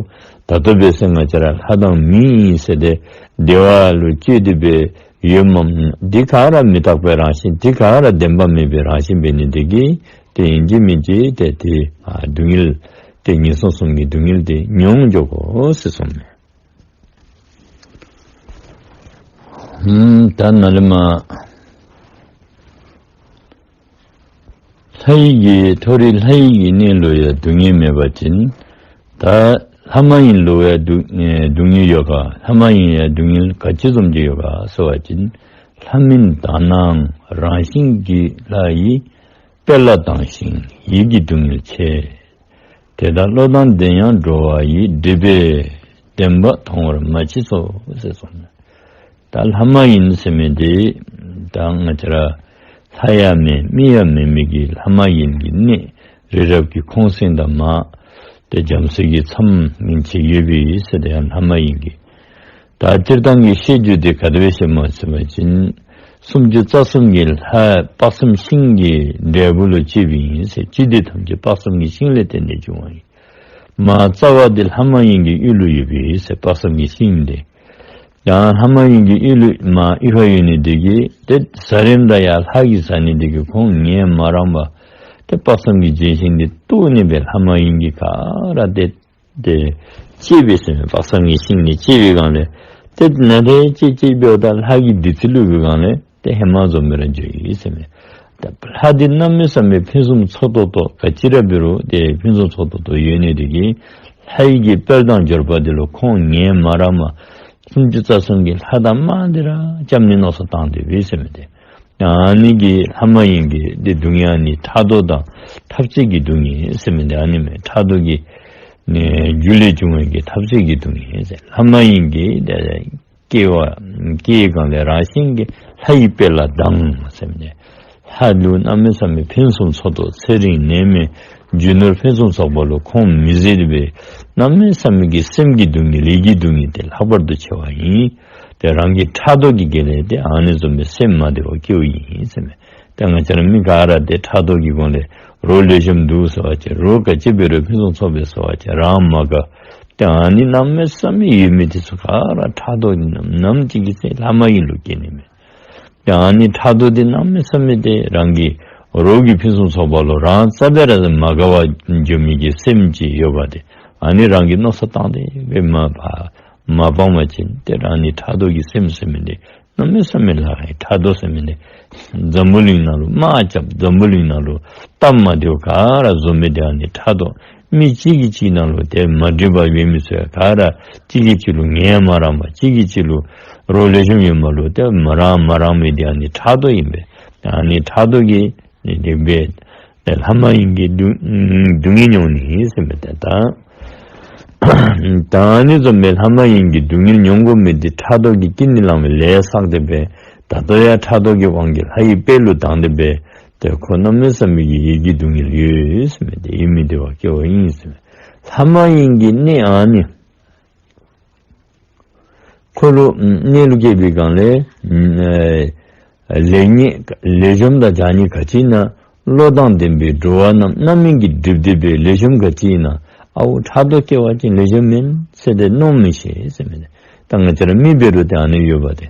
ད་ལྟོ་འབད་ཟེར་ང་བཅས་ར་ལྷ་དང་མི་ཨིན་ཟེར་ཏེ་བདེ་བ་ལུ་སྤྱོད་དེ་སྦེ་ཡོད་མ་འདི་ག་ར་མི་རྟག་པའི་རང་བཞིན། འདི་ག་ར་བདེན་པ་མེད་པའི་རང་བཞིན་འབད་ནི་དེ་གིས་ཏེ་ཨིན་ཅི་མིན་ཅི་ཏེ་ཏེ་ཨ་སྡུག་བསྔལ་ཏེ་ངན་སོང་གསུམ་གྱི་སྡུག་བསྔལ་དེ་མྱོང་འགྱོ་དགོ་ཟེར་གསུངས་མས། ཨུམ་ད་ནཱ་ལས་མར་ལྷ་ཡི་གི་མཐོ་རིས་ལྷ་ཡི་གི་གནས་ལུ་ཡང་སྡུག་བསྔལ་མེད་པ་ཅིན་ད་ལྷ་མ་ཡིན་ལུ་ཡང་སྡུག་ཨེ་སྡུག་བསྔལ་ཡོད་ག། ལྷ་མ་ཡིན་ཡང་སྡུག་བསྔལ་ག་ཅི་བཟུམ་ཅིག་ཡོད་ག་ཟེར་བ་ཅིན་ལྷ་མིན་དག་སྣང་རང་བཞིན་གྱིས་ལྷ་ཡི་དཔེ་ལ་སྡང་ཞིང་ཡིད་ཀྱི་སྡུག་བསྔལ་ཆེ། དེ་དག་བློ་དང་ལྡན་ཡང་འགྲོ་བ་ཡི། སྒྲིབ་པས་བདེན་པ་མཐོང་བར་མ་མཆིས་སོ་ཟེར་གསུངས་མས། ད་ལྷ་མ་ཡིན་ཟེར་མི་འདི་ད་ང་བཅས་ར་ལྷ་ཡང་མེན་མི་ཡང་མེན་མི་གི་ལྷ་མ་ཡིན་གྱི་གནས་རི་རབ་ཀྱི་ཁོང་སེང་དང་མར་ཏེ་རྒྱ་མཚོ་གི་མཚམས་ཉིན་བྱེད་ཡོད་པའི་ཟེར་ཏེ་ཡང་ལྷ་མ་ཡིན་གྱི། ད་སྤྱིར་བཏང་གི་བཤད་རྒྱུད་དེ་ག་དེ་སྦེ་བཤདཔ་སྨོ་ཟེར་བ་ཅིན་སུམ་ཅུ་རྩ་གསུམ་གྱི་ལྷ་དཔག་བསམ་ཤིང་གི་འབྲས་བུ་ལུ་སྐྱེས་པའི་ཨིན་ཟེར། ཆོས་འདི་ཐམས་ཅད་དཔག་བསམ་གྱི་ཤིང་ལས་བརྟེན་ཏེ་བྱུང་བ་ཨིན། མ་རྩ་བ་འདི་ལྷ་མ་ཡིན་གྱི་ཡུལ་ལུ་ཡོད་པའི་ཟེར་དཔག་བསམ་གྱི་ཤིང་འདི། ཡང་ལྷ་མ་ཡིན་གྱི་ཡུལ་ལུ་མ་ཡུལ་ལུ་ཡོད་ནི་འདི་གིས་ཏེ་ཟ་རནམ་ད་ཡང་ལྷ་གིས་ཟ་ནི་འདི་གིས་ཁོང་ངལ་མ་རངས་པར་ཏེ་དཔག་བསམ་གྱི་ལྗོན་ཤིང་འདི་བཏོག་ནི་སྦེ་ལྷ་མ་ཡིན་གྱི་ག་ར་ཏེ་ཏེ་བཅད་པས་ཟེར་མས། དཔག་བསམ་གྱི་ཤིང་འདི་བཅད་པའི་སྒང་ལས་ཏེ་ནཱ་ཏེ་བཅད་བཅད་འབདཝ་ད་ལྷ་གི་བདུད་རྩི་བླུགས་པའི་སྒང་ལས་ཏེ་ཧེ་མ་བཟུམ་སྦེ་ར་འགྱོ་ཡི་ཟེར་མས། ཏེ་ལྷ་འདི་གནམ་མེད་ས་མེད་ཕུན་སུམ་ཚོགས་ཏོག་ཏོ་ག་ཅི་ར་འབད་རུང་ཏེ་ཕུན་སུམ་ཚོགས་ཏོག་ཏོ་ཡོད་ནི་འདི་གིས་ལྷ་ཡི་གི་དཔལ་དང་འབྱོར་པ་འདི་ལུ་ཁོང་ངལ་མ་རངས་པར་སུམ་ཅུ་རྩ་གསུམ་གྱི་ལྷ་དང་དམག་འདི་ར་རྐྱབ་ནི་མནོ་བསམ་བཏང་སྟེ་སྦེ་ཟེར་མས་ཏེ། ཨ་ནི་གི་ལྷ་མ་ཡིན་གྱི་འདི་སྡུག་བསྔལ་ཨ་ནི་ཕྲག་དོག་དང་འཐབ་རྩོད་ཀྱི་སྡུག་བསྔལ་ཟེར་མི་འདི་ཨ་ནི་མས། ཕྲག་དོག་གི་ནི་རྒྱུ་ལས་བྱུང་བའི་གི་འཐབ་རྩོད་ཀྱི་སྡུག་བསྔལ་ཟེར། ལྷ་མ་ཡིན་གྱི་འདི་སྐྱེ་བ་སྐྱེ་བའི་སྒང་ལས་རང་བཞིན་གྱིས་ལྷ་ཡི་དཔེ་ལ་སྡང་ཟེར་མི་འདི། ལྷ་ལུ་གནམ་མེད་ས་མེད་ཕུན་སུམ་ཚོགས་ཏོག་ཚེ་རིང་ནད་མེད་རྒྱུ་ནོར་ཕུན་སུམ་ཚོགས་པ་ལུ་ཁོང་མི་བཟོད་པས། གནམ་མེད་ས་མེད་ཀྱི་སེམས་ཀྱི་སྡུག་བསྔལ་ལུས་ཀྱི་སྡུག་བསྔལ་དེ་ལྷག་པར་དུ་ཆེ་བ་ཨིན། ཏེ་རང་གི་ཕྲག་དོག་གི་དགེ་ལས་ཏེ་ཨ་ནི་བཟུམ་སྦེ་སེམས་མ་བདེ་བ་སྐྱེཝ་ཨིན་ཟེར་མས། ཏེ་ང་བཅས་ར་མི་ག་ར་ཏེ་ཕྲག་དོག་གི་སྒོ་ལས་རོགས་ལེགས་ཤོམ་འདུག་ཟེར་བ་ཅིན་རོགས་ག་ཅི་འབད་རུང་ཕུན་སུམ་ཚོགས་པས་ཟེར་བ་ཅིན་རང་མ་དགའ། ཏེ་ཨ་ནི་གནམ་མེད་ས་མེད་ཡོད་མི་དེ་ཚུ་ག་ར་ཕྲག་དོག་གི་ནམ་ནམ་ཅིག་གི་ཚེ་ལྷ་མ་ཡིན་ལུ་སྐྱེ་ནི་མས། ཏེ་ཨ་ནི་ཕྲག་དོག་འདི་གནམ་མེད་ས་མེད་ཏེ་རང་གི་རོགས་ཀྱི་ཕུན་སུམ་ཚོགས་པ་ལུ་རང་རྩ་བའི་ར་མ་དགའ་བར་འགྱོ་མི་གི་སེམས་ཅིག་ཡོད་པ་ཏེ་ཨ་ནི་རང་གིས་མནོ་བསམ་བཏང་སྟེ་སྦེ་མ་པ་མ་སྤང་བ་ཅིན་ཏེ་རང་ནི་ཕྲག་དོག་གི་སེམས་ཟེར་མི་འདི་གནམ་མེད་ས་མེད་ལྷག་ཨིན། ཕྲག་དོག་ཟེར་མི་འདི་འཛམ་བུ་གླིང་ནང་ལུ་དམག་རྐྱབ། འཛམ་བུ་གླིང་ནང་ལུ་སྟབས་མ་བདེཝ་ག་ར་བཟོ་མི་འདི་ཨ་ནི་ཕྲག་དོག། མི་གཅིག་གིས་གཅིག་ནང་ལུ་ཏེ་མ་འགྲིག་པ་ཡོད་མི་ཚུ་ཡང་ག་ར་གཅིག་གིས་གཅིག་ལུ་ངལ་མ་རངས་པར་གཅིག་གིས་གཅིག་ལུ་རོགས་ལེགས་ཤོམ་ཡོད་མ་ལུ་ཏེ་མ་རངས་མ་རངས་མི་འདི་ཨ་ནི་ཕྲག་དོག་ཨིན་པས། ཨ་ནི་ཕྲག་དོག་གིས་ནི་དེ་སྦེ་ཏེ་ལྷ་མ་ཡིན་གྱི་སྡུག་སྡུག་བསྔལ་མྱོང་ནི་ཟེར་མི་འདི་ད། ད་ཨ་ནི་བཟུམ་སྦེ་ལྷ་མ་ཡིན་གྱི་སྡུག་བསྔལ་མྱོང་དགོ་མི་འདི་ཕྲག་དོག་གི་ཀུན་ནས་བསླངས་པའི་ལས་བསགས་ཏེ་སྦེ་ད་ལྟོ་ཡང་ཕྲག་དོག་གི་དབང་གིས་ལྷ་ཡི་དཔེ་ལུ་སྡང་སྟེ་སྦེ་ཏེ་ཁོ་གནམ་མེད་ས་མེད་ཀྱི་ཡིད་ཀྱི་སྡུག་བསྔལ་ཡོད་ཟེར་མི་འདི་ཡིད་མི་བདེ་བ་སྐྱེ་བ་ཨིན་ཟེར་མས། ལྷ་མ་ཡིན་གྱི་གནས་ཨ་ནི་ཁོ་ལུ་གནས་ལུ་སྐྱེས་པའི་སྒང་ལས་ལེགས་ཉེས་ལེགས་ཤོམ་དང་བྱང་ཉེས་ག་ཅི་ཨིན་ན། བློ་དང་ལྡན་པའི་འགྲོ་བ་རྣམས་རྣམ་སྨིན་གྱིས་བསྒྲིབས་ཏེ་སྦེ་ལེགས་ཤོམ་ག་ཅི་ཨིན་ན། ཨའོ་ཕྲག་དོག་སྐྱེ་བ་ཅིན་ལེགས་ཤོམ་མེན་ཟེར་ཏེ་མནོ་མི་ཤེས་ཟེར་མི་འདི། ད་ང་བཅས་ར་མི་འབད་རུང་ཏེ་ཨ་ནི་ཡོད་པ་ཏེ།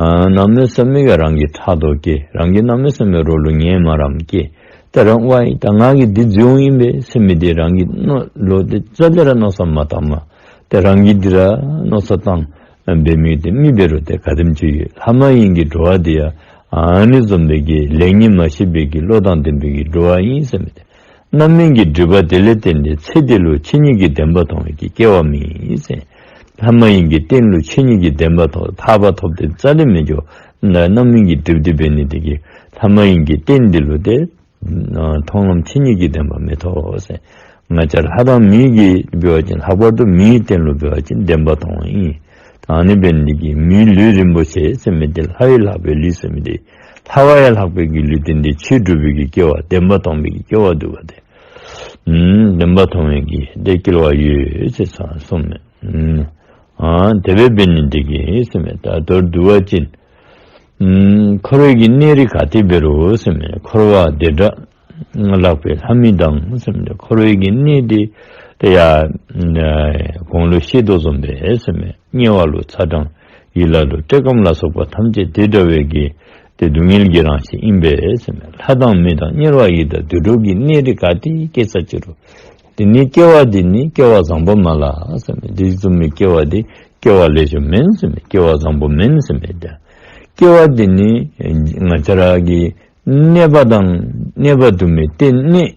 ཨ་གནམ་མེད་ས་མེད་ཀྱི་རང་གི་ཕྲག་དོག་སྐྱེ། རང་གིས་གནམ་མེད་ས་མེད་རོགས་ལུ་ངལ་མ་རངསམ་སྐྱེ། ཏེ་རང་ཝའི་ད་ང་གིས་འདི་བཟོ་འོང་ཨིན་པས་ཟེར་མི་འདི་རང་གི་མནོ་ལུ་ཏེ་རྩ་ལས་ར་མནོ་བསམ་མ་བཏངམ་ཏེ་རང་གིས་འདི་ར་མནོ་བསམ་བཏང་འབད་མི་འདི་མི་འབད་རུང་ཏེ་ག་དེམ་ཅིག་ཡོད། ལྷ་མ་ཡིན་གྱི་འགྲོ་བ་འདི་ཡང་ཨ་ནི་བཟུམ་སྦེ་གི་ལེགས་ཉེས་མ་ཤེས་པའི་གི་བློ་དང་ལྡན་པའི་གི་འགྲོ་བ་ཨིན་ཟེར་མི་འདི། རྣམ་སྨིན་གྱིས་བསྒྲིབས་པ་དེ་ལས་བརྟེན་ཏེ་ཚེ་འདི་ལུ་ཆོས་ཉིད་ཀྱི་བདེན་པ་མཐོང་བའི་གི་སྐྱེ་བ་མེད་ཟེར། ལྷ་མ་ཡིན་གྱི་རྟེན་ལུ་ཆོས་ཉིད་ཀྱི་བདེན་པ་ཐོབ་ཐར་པ་ཐོབ་སྟེ་རྩ་ལས་མི་འགྱོ། རྣམ་སྨིན་གྱིས་བསྒྲིབས་ཏེ་འབད་ནི་དེ་གིས་ལྷ་མ་ཡིན་གྱི་རྟེན་འདི་ལུ་ཏེ་མཐོང་ལམ་ཆོས་ཉིད་ཀྱི་བདེན་པ་མི་ཐོབ་ཟེར། ང་བཅས་ལྷ་དང་མི་གི་འབད་བ་ཅིན་ལྷག་པར་དུ་མིའི་རྟེན་ལུ་འབད་བ་ཅིན་བདེན་པ་མཐོང་ཨིན། ཨ་ནི་འབད་ནི་དེ་གིས་མིའི་ལུས་རིན་པོ་ཆེ་ཟེར་མི་འདི་ལྷ་ཡི་ལྷག་པའི་ལུས་ཟེར་མི་འདི་ལྷ་བ་ཡང་ལྷག་པའི་གི་ལུས་རྟེན་འདི་ཆོས་སྒྲུབ་པའི་གི་སྐྱེ་བ་བདེན་པ་མཐོང་བའི་གི་སྐྱེ་བ་འདུག་པ་ཏེ། ཨུམ་བདེན་པ་མཐོང་བའི་གི་ཏེ་སྐྱེ་བ་ཡོད་ཟེར་གསུངས་མས། ཨུམ། ཨ་དེ་སྦེ་འབད་ནི་འདི་གིས་ཟེར་མས། ད་མདོར་བསྡུ་བ་ཅིན་ཨམ་འཁོར་བའི་གི་གནས་རིགས་ག་ཏེ་འབད་རུང་ཟེར་མས། འཁོར་བ་བདེ་དྲག་ལག་པའི་ལྷ་མི་དང་ཟེར་མས། འཁོར་བའི་གི་གནས་འདི་ཏེ་ཡ་གོང་ལུ་བཤད་དོ་བཟུམ་སྦེ་ཟེར་མས། དམྱལ་བ་ལུ་ཚ་གྲང་ཡི་ལ་ལུ་བཀྲེས་སྐོམ་ལ་སོགས་པ་ཐམས་ཅད་དེ་འདྲ་བའི་གི་ཏེ་སྡུག་བསྔལ་གྱི་རང་བཞིན་ཨིན་པས་ཟེར་མས། ལྷ་དང་མི་དང་དམྱལ་བ་ཡི་དྭགས་དུད་འགྲོ་གི་གནས་རིགས་ག་ཏེ་སྐྱེ་ས་ཅི་རུང་དེ་ནི་སྐྱེ་བ་འདི་ནི་སྐྱེ་བ་བཟང་པོ་མ་ལགས་ཟེར་མས། དེ་བཟུམ་མའི་སྐྱེ་བ་འདི་སྐྱེ་བ་ལེགས་ཤོམ་མེན་ཟེར་མས། སྐྱེ་བ་བཟང་པོ་མེན་ཟེར་མས། ད་སྐྱེ་བ་འདི་ནི་ང་བཅས་ར་གི་གནོད་པ་དང་གནོད་པ་དུ་མའི་རྟེན་གནས་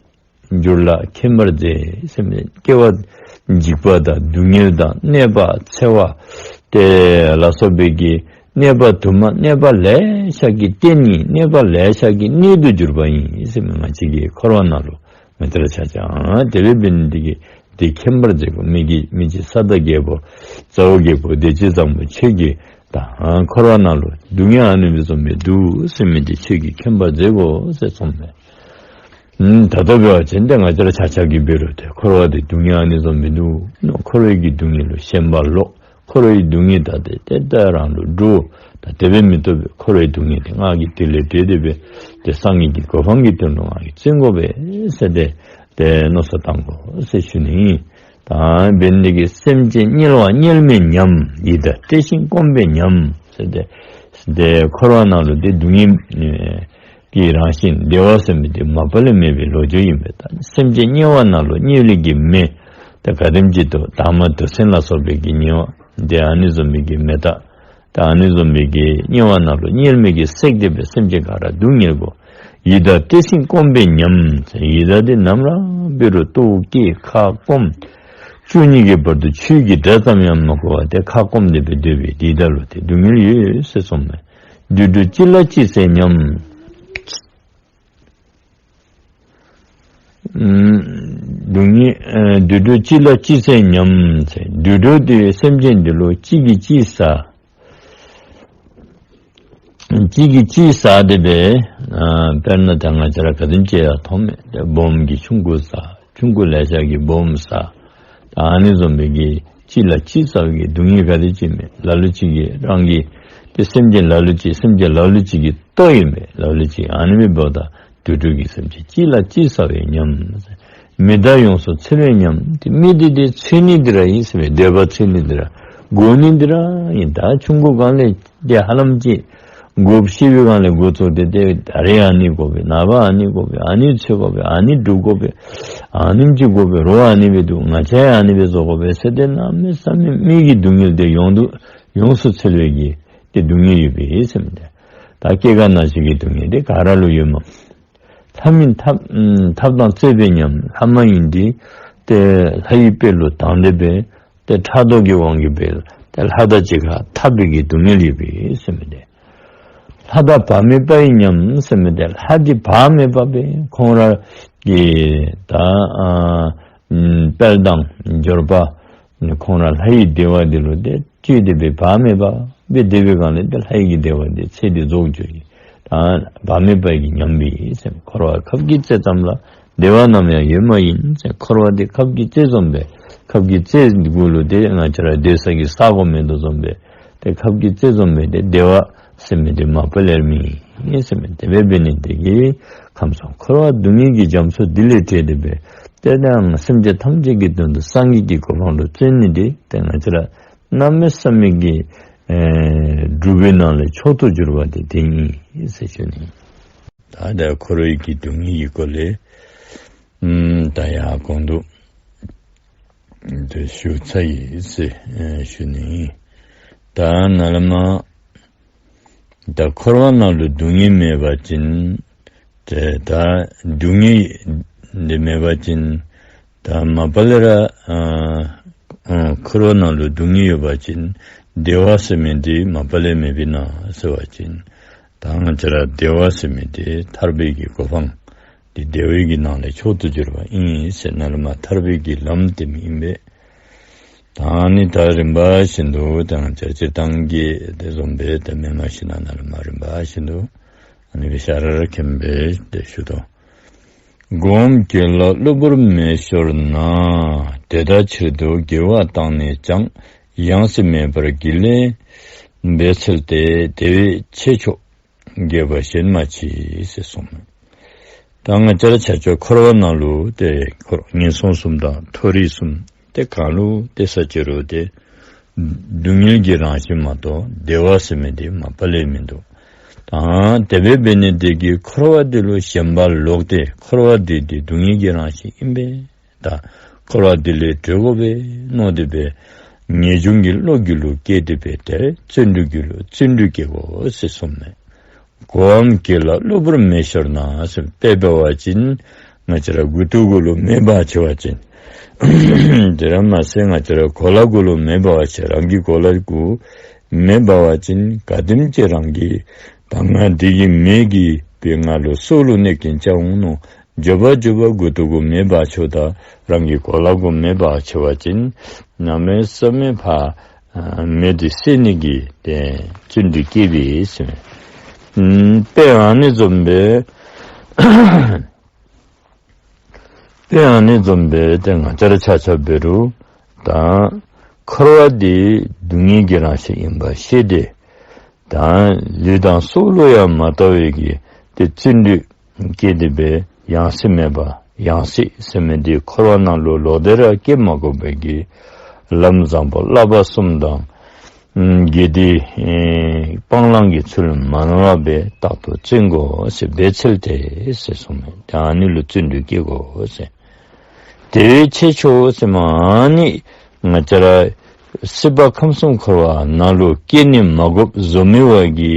འགྱུར་ལ་མཁྱེན་པར་མཛད་ཟེར་མས། སྐྱེ་བ་འཇིགས་པ་དང་སྡུག་བསྔལ་དང་གནོད་པ་འཚེ་བ་དེ་ལ་སོགས་པའི་གི་གནོད་པ་དུ་མ་གནོད་པ་ལེ་ཤ་གི་རྟེན་ཨིན། གནོད་པ་ལེ་ཤ་གི་གནས་སུ་གྱུར་པ་ཨིན་ཟེར་མས། ང་བཅས་ཀྱི་འཁོར་བ་ནང་ལུ་ང་བཅས་ར་ཆ་ཁྱབ་དེ་སྦེ་འབད་ནི་འདི་གིས་དེ་མཁྱེན་པར་མཛད་དགོ། མི་གི་མི་གི་ས་དང་རྒྱལ་པོ་ཚ་བོ་རྒྱལ་པོ་བདེ་སྤྱོད་བཟང་པོ་ཁྱོད་ཀྱིས་ད་འཁོར་བ་ནང་ལུ་སྡུག་བསྔལ་ཨ་ནི་སྦེ་བཟུམ་སྦེ་འདུག་ཟེར་མི་འདི་ཁྱོད་ཀྱིས་མཁྱེན་པར་མཛད་དགོ་ཟེར་གསུངས་མས། ཨམ་ད་ལྟོ་འབད་བ་ཅིན་ཏེ་ང་བཅས་ར་ཆ་ཁྱབ་ཀྱིས་འབད་རུང་ཏེ་འཁོར་བ་འདི་སྡུག་བསྔལ་ཨ་ནི་བཟུམ་སྦེ་འདུག། འཁོར་བའི་གི་སྡུག་བསྔལ་ལུ་ཞེན་པ་ལོག། འཁོར་བའི་སྡུག་བསྔལ་ད་ཏེ་ཏེ་ད་རང་ལུ་འདྲོག། ད་དེ་སྦེ་མི་བཏུབ་པས། འཁོར་བའི་སྡུག་བསྔལ་འདི་ང་གིས་དེ་ལས་བྲལ་ཏེ་སྦེ་ཏེ་སངས་རྒྱས་ཀྱི་གོ་འཕང་གི་དོན་ལུ་ང་གིས་བརྩོན་དགོ་པས་ཟེར་ཏེ་ཏེ་མནོ་བསམ་བཏང་དགོ་ཟེར་ཞུ་ནི་ཨིན། ད་འབད་ནི་འདི་གིས་སེམས་ཅན་དམྱལ་བ་དམྱལ་མེ་ཉམས། ཡི་དྭགས་བཀྲེས་ཤིང་སྐོམ་པས་ཉམས་ཟེར་ཏེ་ཏེ་འཁོར་བ་ནང་ལུ་ཏེ་སྡུག་བསྔལ་གྱི་རང་བཞིན་བདེ་བ་ཟེར་མི་འདི་མ་པ་ལས་མེད་པའི་ལོ་རྒྱུས་ཨིན་པས། ད་སེམས་ཅན་དམྱལ་བ་ནང་ལུ་དམྱལ་བའི་གི་མེ་ད་ག་དེམ་ཅིག་འདུག། དྭངས་མ་དུག་སེལ་ལ་སོགས་པའི་གི་དམྱལ་བ་འདི་ཨ་ནི་བཟུམ་མའི་གི་མེ་སྟག་ད་ཨ་ནི་བཟུམ་མའི་གི་དམྱལ་བ་ནང་ལུ་དམྱལ་མེ་གིས་བསྲེགས་ཏེ་སྦེ་སེམས་ཅན་ག་ར་སྡུག་བསྔལ་གོ། ཡི་དྭགས་བཀྲེས་ཤིང་སྐོམ་པས་ཉམས། ཡི་དྭགས་འདི་ནམ་ར་འབད་རུང་ལྟོཝ་བཀྱེས་ཁ་སྐོམ། བཅུ་གཉིས་ཀྱི་བར་དུ་ཆོས་ཀྱི་སྒྲ་ཙམ་ཡང་མ་གོ་བར་ཏེ་ཁ་སྐོམ་སྟེ་སྦེ་སྡོད་པའི་ཡི་དྭགས་ལུ་ཏེ་སྡུག་བསྔལ་ཡོད་ཟེར་གསུངས་མས། དུད་འགྲོ་ཅི་ལ་ཅི་བཟས་ཉམས། ཨམ་སྡུག་བསྔལ་ཨ་དུད་འགྲོ་ཅི་ལ་ཅི་བཟས་ཉམས་ཟེར། དུད་འགྲོ་དེ་སེམས་ཅན་འདི་ལུ་གཅིག་གིས་གཅིག་ཟ། གཅིག་གིས་གཅིག་ཟ་སྟེ་སྦེ་ཨ་དཔེར་ན་ད་ང་བཅས་ར་ག་དེམ་ཅིག་ཡང་མཐོང་མས། ཏེ་སྦོམ་གྱིས་ཆུང་ཀུ་ཟ། ཆུང་ཀུ་ལེ་ཤ་གིས་སྦོམ་ཟ། ད་ཨ་ནི་བཟུམ་མའི་གི་གཅིག་ལ་གཅིག་ཟ་བའི་གི་སྡུག་བསྔལ་ག་དེ་ཅིག་མས། ལ་ལུ་ཅིག་གིས་རང་གི་ཏེ་སེམས་ཅན་ལ་ལུ་ཅིག་སེམས་ཅན་ལ་ལུ་ཅིག་གིས་ལྟོ་ཨིན་པས། ལ་ལུ་ཅིག་ཨ་ནི་སྦེ་འབདཝ་ད་དུད་འགྲོ་གི་སེམས་ཅན་གཅིག་ལ་གཅིག་ཟ་བས་ཉམས། མི་དག་ཡོངས་སུ་འཚོལ་བས་ཉམས། ཏེ་མི་འདི་ཏེ་འཚོལ་ནི་འདི་ར་ཨིན་ཟེར་མས། འདོད་པ་འཚོལ་ནི་འདི་ར་དགོ་ནི་འདི་ར་ཨིན། ད་ཆུང་ཀུ་སྒང་ལས་ཏེ་ཧ་ལམ་ཅིག་དགོཔ་ཤེས་པའི་སྒང་ལས་འགོ་བཙུགས་ཏེ་ཏེ་ད་རེས་ཨ་ནི་དགོ་པས། ནངས་པ་ཨ་ནི་དགོ་པས། ཨ་ནི་འཚོལ་དགོ་པས། ཨ་ནི་སྒྲུབ་དགོ་པས། ཨ་ནེམ་ཅིག་དགོ་པས། རོགས་ཨ་ནི་སྦེ་འདུག། ང་བཅས་ཡང་ཨ་ནི་སྦེ་བཟོ་དགོ་པས་ཟེར་ཏེ་གནམ་མེད་ས་མེད་མི་གི་སྡུག་བསྔལ་འདི་ཡོངས་སུ་ཡོངས་སུ་འཚོལ་བའི་གི་ཏེ་སྡུག་བསྔལ་ཡོད་པས་ཟེར་མས། ད་སྐྱེ་རྒ་ན་འཆི་གི་སྡུག་བསྔལ་འདི་ག་ར་ལུ་ཡོད་མས། ལྷ་མིན་ཐབས་ཐབས་དང་རྩོད་པས་ཉམས། ལྷ་མ་ཡིན་ཏེ་ཏེ་ལྷ་ཡི་དཔལ་ལུ་སྡང་སྟེ་སྦེ་ཏེ་ཕྲག་དོག་གི་དབང་གིས་སྦེ་ཏེ་ལྷ་དང་གཅིག་ཁར་འཐབ་པའི་གི་སྡུག་བསྔལ་ཡོད་པས་ཟེར་མི་འདི། ལྷ་དང་བག་མེད་པ་ཡིས་ཉམས་ཟེར་མི་འདི་ལྷ་འདི་བག་མེད་པ་སྦེ་ཁོང་ར་གི་ད་ཨ་དཔལ་དང་འབྱོར་པ་ཁོང་ར་ལྷ་ཡི་བདེ་བ་འདི་ལུ་ཏེ་སྤྱོད་དེ་སྦེ་བག་མེད་པ་སྦེ་སྡོད་པའི་སྒང་ལས་ཏེ་ལྷ་ཡི་གི་བདེ་བ་འདི་ཚེ་འདི་རྫོགས་འགྱོ་ཡི། ད་བག་མེད་པ་ཡིས་ཉམས་པས་ཟེར། འཁོར་བ་ཁབ་ཀྱི་རྩེ་ཙམ་ལ། བདེ་བ་ནམ་ཡང་ཡོད་མ་ཡིན་ཟེར། འཁོར་བ་འདི་ཁབ་ཀྱི་རྩེ་བཟུམ་སྦེ་ཁབ་ཀྱི་རྩེ་གུ་ལུ་ཏེ་ང་བཅས་ར་སྡོད་ས་གི་ས་གོ་མེད་དོ་བཟུམ་སྦེ་ཏེ་ཁབ་ཀྱི་རྩེ་བཟུམ་སྦེ་ཏེ་བདེ་བ་ཟེར་མི་འདི་མ་པ་ལས་མེད་ཟེར་མི་དེ་སྦེ་འབད་ནི་འདི་གིས་ཁམས་གསུམ་འཁོར་བ་སྡུག་བསྔལ་གྱི་རྒྱ་མཚོ་འདི་ལས་བྲལ་ཏེ་སྦེ་ཏེ་ད་སེམས་ཅན་ཐམས་ཅད་ཀྱི་དོན་དུ་སངས་རྒྱས་ཀྱི་གོ་འཕང་ལུ་བརྩོན་ནི་འདི་ཏེ་ང་བཅས་ར་གནམ་མེད་ས་མེད་ཀྱི་ཨེ་སྒྲུབ་པའི་ནང་ལས་མཆོག་ཏུ་གྱུར་པ་དེ་དེ་ཨིན་ཟེར་ཞུ་ནི། ད་ད་འཁོར་བའི་གི་སྡུག་བསྔལ་གྱི་སྐོར་ལས་ཨམ་ད་ཡང་གོང་དུ་དེ་ཞུ་ཚར་ཡི་ཟེར་ཨེ་ཞུ་ནི། ད་ནཱ་ལས་མར་ད་འཁོར་བ་ནང་ལུ་སྡུག་བསྔལ་མེད་པ་ཅིན་ཏེ་ད་སྡུག་བསྔལ་འདི་མེད་པ་ཅིན་ད་མ་པ་ལས་ར་ཨ་ཨ་འཁོར་བ་ནང་ལུ་སྡུག་བསྔལ་ཡོད་པ་ཅིན་བདེ་བ་ཟེར་མི་འདི་མ་པ་ལས་མེདཔ་ཨིན་ན་ཟེར་བ་ཅིན་ད་ང་བཅས་ར་བདེ་བ་ཟེར་མི་འདི་ཐར་པའི་གི་གོ་འཕང་འདི་བདེ་བའི་གི་ནང་ལས་མཆོག་ཏུ་གྱུར་པ་ཨིན་ཟེར་ནཱ་ལས་མར་ཐར་པའི་གི་ལམ་སྟོནམ་ཨིན་པས། ད་ཨ་ནི་ད་རིམ་པ་བཞིན་དུ་ད་ང་བཅས་ར་སྤྱིར་བཏང་གི་དེ་བཟུམ་སྦེ་ད་མེ་མ་ཤི་ན་ནཱ་ལས་མར་རིམ་པ་བཞིན་དུ་ཨ་ནི་སྦེ་ཤར་ར་མཁྱེན་པས་དེ་ཞུ་དོ། སྒོམ་གྱི་ལ་གློ་བུར་མེ་ཤོར་ན། དེ་དག་ཕྱིར་དུ་དགེ་བ་བཏང་ནས་ཀྱང་ ཡང་སྲིད་མེད་པར་གྱུར་ལས་འབད་འཚལ་ཏེ། དེ་བས་ཆེ་མཆོག་དགྱེས་པ་གཞན་མ་མཆིས་ཟེར་གསུངས་མས། ད་ང་བཅས་ར་ཆ་ཁྱབ་འཁོར་བ་ནང་ལུ་ཏེ་འཁོར་ངན་སོང་གསུམ་དང་མཐོ་རིས་གསུམ་ཏེ་གང་ལུ་ཏེ་ས་ཅི་རུང་ཏེ་སྡུག་བསྔལ་གྱི་རང་བཞིན་མ་གཏོགས་བདེ་བ་ཟེར་མི་འདི་མ་པ་ལས་མིན་འདུག། ད་དེ་སྦེ་འབད་ནི་དེ་གིས་འཁོར་བ་འདི་ལུ་ཞེན་པ་ལོག་སྟེ་འཁོར་བ་འདི་འདི་སྡུག་བསྔལ་གྱི་རང་བཞིན་ཨིན་པས། ད་འཁོར་བ་འདི་ལས་གྲོལ་དགོ་པས་མནོ་སྟེ་སྦེ་ངེས་འབྱུང་གི་བློ་རྒྱུད་ལུ་སྐྱེས་ཏེ་སྦེ་ཏེ་བརྩོན་འགྲུས་རྒྱུད་ལུ་བརྩོན་འགྲུས་སྐྱེ་དགོ་ཟེར་གསུངས་མས། གོའམ་གྱི་ལ་གློ་བུར་མེ་ཤོར་ན་ཟེར། དཔེ་འབད་བ་ཅིན་ང་བཅས་ར་མགུ་ཏོ་གུ་ལུ་མེ་འབར་ཆི་བ་ཅིན་དེ་ར་མ་ཚད་ང་བཅས་ར་གོ་ལ་གུ་ལུ་མེ་འབར་བ་ཅིན་རང་གི་གོ་ལ་གུ་མེ་འབར་བ་ཅིན་ག་དེམ་ཅིག་རང་གི་ད་ང་འདི་གི་མེ་གིས་སྦེ་ང་ལུ་སྲོག་ལུ་གནོད་རྐྱེན་བཅང་འོང་མནོ། མགྱོགས་པ་མགྱོགས་པ་མགུ་ཏོ་གུ་མེ་འབར་ཆོག་ད་རང་གི་གོ་ལ་གུ་མེ་འབར་ཆི་བ་ཅིན་གནམ་མེད་ས་མེད་ཕར་ཨ་མེ་འདི་བསད་ནི་གི་ཏེ་བརྩོན་འགྲུས་བསྐྱེད་པས་ཟེར། ཨམ་དཔེ་ཨ་ནི་བཟུམ་སྦེ་དཔེ་ཨ་ནི་བཟུམ་སྦེ་ཏེ་ང་བཅས་ར་ཆ་ཁྱབ་འབད་རུང་ད་འཁོར་བ་འདི་སྡུག་བསྔལ་གྱི་རང་བཞིན་ཨིན་པ་ཤེས་ཏེ་ད་ལུས་དང་སྲོག་ལུ་ཡང་མ་ལྟོས་པའི་གི་ཏེ་བརྩོན་འགྲུས་བསྐྱེད་དེ་སྦེ་ཡང་སྲིད་མེད་པ་ཡང་སྲིད་ཟེར་མི་འདི་འཁོར་བ་ནང་ལུ་ལོག་སྟེ་ར་སྐྱེ་མ་དགོ་པའི་གི་ལམ་བཟང་པོ་བསླབ་པ་གསུམ་དང་ཨམ་དགེ་སྡིག་ཨེ་སྤང་བླང་གི་ཚུལ་མ་ནོར་བ་སྦེ་རྟག་ཏུ་བརྩོན་དགོ་ཟེར། འབད་འཚལ་ཏེ་ཟེར་གསུངས་མས། ད་ཨ་ནི་ལུ་བརྩོན་འགྲུས་བསྐྱེད་དགོ་ཟེར། དེ་བས་ཆེ་མཆོག་ཟེར་མི་ཨ་ནི་ང་བཅས་ར་སྲིད་པ་ཁམས་གསུམ་འཁོར་བ་ནང་ལུ་སྐྱེ་ནི་མ་དགོཔ་བཟོ་མི་བ་གི་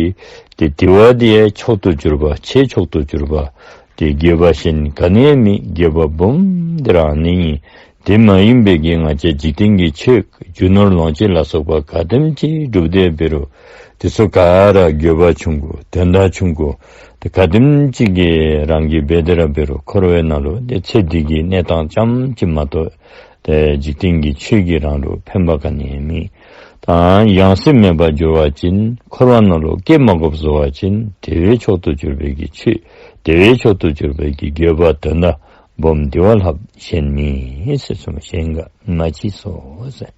ཏེ་དེ་བ་དེ་མཆོག་ཏུ་གྱུར་པ་ཆེས་མཆོག་ཏུ་གྱུར་པ་ཏེ་དགྱེས་པ་གཞན་ག་ནི་ཡང་མེད། དགྱེས་པ་སྦོམ་འདི་ར་ཨ་ནི་ཨིན། དེ་མ་ཡིན་པའི་གི་ང་བཅས་འཇིག་རྟེན་གྱི་ཆོས་རྒྱུ་ནོར་ལོངས་སྤྱོད་ལ་སོགས་པ་ག་དེམ་ཅིག་སྒྲུབ་སྟེ་འབད་རུང་དེ་ཚུ་ག་ར་དགོས་པ་ཆུང་ཀུ་དོན་དག་ཆུང་ཀུ་ཏེ་ག་དེམ་ཅིག་གིས་རང་གིས་འབད་དེ་ར་འབད་རུང་འཁོར་བའི་ནང་ལུ་ཏེ་ཚེ་འདི་གི་གནས་སྟངས་ཙམ་ཅིག་མ་གཏོགས་ཏེ་འཇིག་རྟེན་གྱི་ཆོས་ཀྱིས་རང་ལུ་ཕན་པ་ག་ནི་ཡང་མེད། ད་ཡང་སྲིད་མེད་པར་འགྱུར་བ་ཅིན་འཁོར་བ་ནང་ལུ་སྐྱེ་མ་དགོཔ་བཟོ་བ་ཅིན་དེ་བས་མཆོག་ཏུ་གྱུར་པའི་གི་ཆོས་དེ་བས་མཆོག་ཏུ་གྱུར་པའི་གི་དགོས་པ་དོན་དག་སྦོམ་འདི་བ་ལྷག་གཞན་མེད་ཟེར་གསུངས། གཞན་ག་མ་མཆིས་སོ་ཟེར།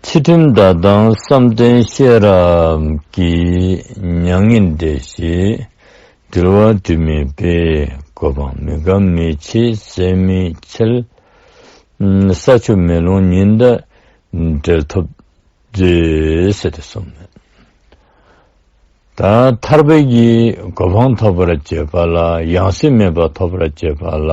ཚུལ་ཁྲིམས་བདག་དང་བསམ་གཏན་ཤེས་རབ་ཀྱིས། མྱ་ངན་འདས་ཞེས་འདུལ་བ་དྲི་མེད་པས། གོ་འཕང་མི་འགག་མི་འཆིང་ཟད་མི་འཚལ། ས་ཆུ་མེ་རླུང་ཉི་ཟླ་བྲལ་ཐོབ་མཛོད་ཟེར་ཏེ་གསུངས་མས། ད་ཐར་པའི་གི་གོ་འཕང་ཐོབ་པར་བྱེད་པ་ལ་ཡང་སྲིད་མེད་པ་ཐོབ་པར་བྱེད་པ་ལ་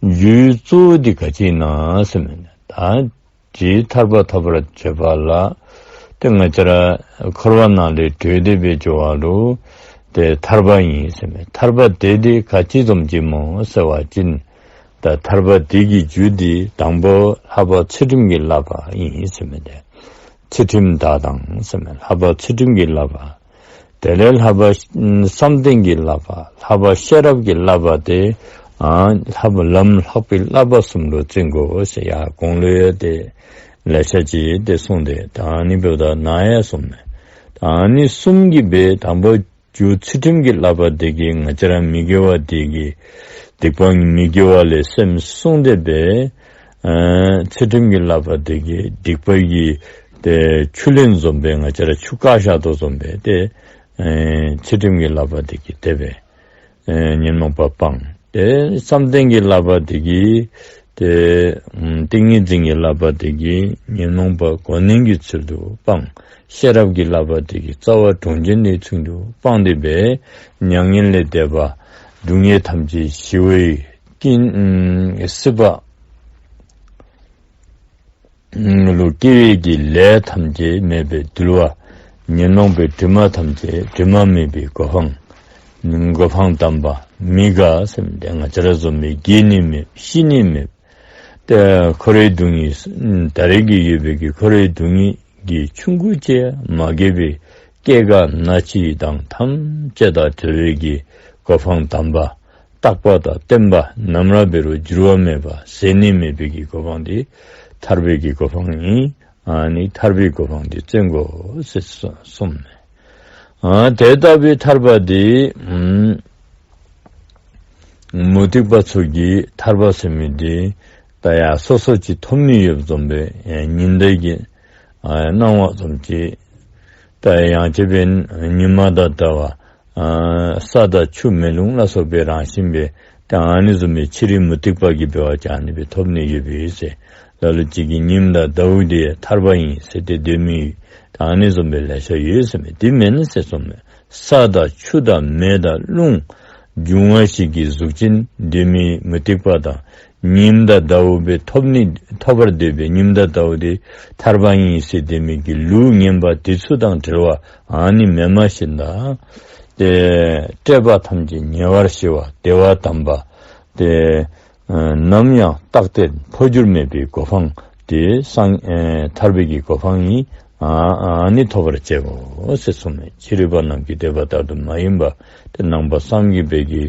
རྒྱུའི་གཙོ་བོ་འདི་ག་ཅི་ཨིན་ན་ཟེར་མས། ད་དེའི་ཐར་པ་ཐོབ་པར་བྱེད་པ་ལ་ཏེ་ང་བཅས་ར་འཁོར་བ་ནང་ལས་གྲོལ་ཏེ་སྦེ་འགྱོ་བ་ལུ་ཏེ་ཐར་པ་ཨིན་ཟེར་མས། ཐར་པ་དེ་འདི་ག་ཅི་བཟུམ་ཅིག་སྨོ་ཟེར་བ་ཅིན་ད་ཐར་པ་དེ་གི་རྒྱུ་འདི་དང་པོ་ལྷག་པ་ཚུལ་ཁྲིམས་ཀྱི་བསླབ་པ་ཨིན་ཟེར་མས། ཏེ་ཚུལ་ཁྲིམས་བདག་དང་ཟེར་མས། ལྷག་པ་ཚུལ་ཁྲིམས་ཀྱི་བསླབ་པ། དེ་ལས་ལྷག་པ་བསམ་གཏན་གྱི་བསླབ་པ། ལྷག་པ་ཤེས་རབ་ཀྱི་བསླབ་པ་སྟེ་ཨ་ལྷག་པ་ལམ་ལྷག་པའི་བསླབ་པ་གསུམ་ལུ་བརྩོན་དགོ་ཟེར། ཡར་གོང་ལུ་ཡང་ཏེ་ལེ་ཤ་ཅིག་ཏེ་གསུངས་ཏེ་ད་ཨ་ནི་འབདཝ་ད་ནཱ་ཡང་གསུངས་མས། ད་ཨ་ནི་གསུམ་གྱིས་སྦེ་དང་པོ་རྒྱུ་ཚུལ་ཁྲིམས་ཀྱི་བསླབ་པ་དེ་གིས་ང་བཅས་ར་མི་དགེ་བ་དེ་གིས་སྡིག་པ་མི་དགེ་བ་ལས་སེམས་བསྲུང་སྟེ་སྦེ་ཨ་ཚུལ་ཁྲིམས་ཀྱི་བསླབ་པ་དེ་གིས་སྡིག་པ་གི་ཏེ་ཆུ་ལེན་བཟུམ་སྦེ་ང་བཅས་ར་ཆུ་བཀག་བཞག་དོ་བཟུམ་སྦེ་ཏེ་ཨེ་ཚུལ་ཁྲིམས་ཀྱི་བསླབ་པ་དེ་གིས་དེ་སྦེ་ཨེ་ཉོན་མོངས་པ་སྤང་། ཏེ་བསམ་གཏན་གྱི་བསླབ་པ་དེ་གིས་ཏེ་ཨམ་ཏིང་ངེ་འཛིན་གྱི་བསླབ་པ་དེ་གིས་ཉོན་མོངས་པ་གོ་གནས་ཀྱི་ཚུལ་དུ་སྤང་། ཤེས་རབ་ཀྱི་བསླབ་པ་དེ་གིས་རྩ་བ་གྲོང་ཁྱེར་ནས་ཚུལ་དུ་སྤང་སྟེ་སྦེ་མྱ་ངན་ལས་འདས་པ་སྡུག་བསྔལ་ཐམས་ཅད་ཞི་བའི་ཀུན་ཨམ་སྲིད་པ་ལུ་སྐྱེ་བའི་གི་ལས་ཐམས་ཅད་མེད་པའི་འདུལ་བ། ཉོན་མོངས་པའི་དྲི་མ་ཐམས་ཅད་དྲི་མ་མེད་པའི་གོ་འཕང་། གོ་འཕང་དམ་པ་མི་འགག་ཟེར་མི་འདི་ང་བཅས་ར་བཟུམ་སྦེ་རྒས་ནི་མེད་ཤི་ནི་མེད། ཏེ་འཁོར་བའི་སྡུག་བསྔལ་ད་རེས་ཀྱི་ཡོད་པའི་གི་འཁོར་བའི་སྡུག་བསྔལ་གྱི་ཆུང་ཀུ་ཅིག་མ་རྒས་པའི་སྐྱེ་རྒ་ན་འཆི་དང་ཐམས་ཅད་དང་བྲལ་བའི་གི་གོ་འཕང་དམ་པ། རྟག་པ་དང་བརྟན་པ་ནམ་ར་འབད་རུང་འགྱུར་བ་མེད་པ་ཟད་ནི་མེད་པའི་གི་གོ་འཕང་འདི་ཐར་པའི་གི་གོ་འཕང་ཨིན། ཨ་ནི་ཐར་པའི་གོ་འཕང་འདི་བརྩོན་དགོ་ཟེར་གསུངས་མས། ཨ་དེ་ལྟ་བུའི་ཐར་པ་འདི་ཨམ་མུ་སྟེགས་པ་ཚུ་གིས་ཐར་པ་ཟེར་མི་འདི་ ད་ཡང་སོ་སོ་ཅིག་ཐོབ་ནི་ཡོདཔ་བཟུམ་སྦེ་ཨེ་ཉི་ཟླ་གི་ཨ་སྣང་བ་ཙམ་ཅིག། ད་ཡང་ཅིན་ཉི་མ་དང་ཟླ་བ་ཨ་ས་དང་ཆུ་མེ་རླུང་ལ་སོགས་པའི་རང་བཞིན་སྦེ་ད་ཨ་ནི་བཟུམ་སྦེ་ཕྱི་རོལ་མུ་སྟེགས་པ་གིས་འབད་བ་ཅིན་ཨ་ནི་སྦེ་ཐོབ་ནི་ཡོདཔ་ཨིན་ཟེར། ལ་ལུ་ཅིག་གིས་ཉིམ་དང་ཟླཝ་འདི་ཐར་པ་ཨིན་ཟེར་ཏེ་སྡོད་མི་ཡོད། ད་ཨ་ནི་བཟུམ་སྦེ་ལེ་ཤ་ཡོད་ཟེར་མས། དེ་མེན་ཟེར་གསུངས་མས། ས་དང་ཆུ་དང་མེ་དང་རླུང་འབྱུང་བ་ཞིག་གི་གཟུགས་ཅན་སྡོད་མི་མུ་སྟེགས་པ་དང་ཉིམ་དང་ཟླཝ་སྦེ་ཐོབ་ནི་ཐོབ་པར་འདོད་པའི་ཉིམ་དང་ཟླཝ་དེ་ཐར་པ་ཨིན་ཟེར་སྡོད་མི་གི་ལུགས་ངན་པ་དེ་ཚུ་དང་བྲལ་བ་ཨ་ནི་མེནམ་བཞིན་དུ་ཏེ་བཀྲེས་པ་ཐམས་ཅད་ཉེ་བར་ཞི་བ་བདེ་བ་དམ་པ་ཏེ་ཨ་ནམ་ཡང་རྟག་བརྟན་འཕོ་འགྱུར་མེད་པའི་གོ་འཕང་དེ་སངས་ཨེ་ཐར་པའི་གི་གོ་འཕང་ཨིན། ཨ་ཨ་ནི་ཐོབ་པར་བྱེད་དགོ་ཟེར་གསུངས་མས། ཕྱི་རོལ་པ་རྣམས་ཀྱིས་འདོད་པ་ལྟར་དུ་མ་ཡིན་པ་ཏེ་ནང་པ་སངས་རྒྱས་པའི་གི་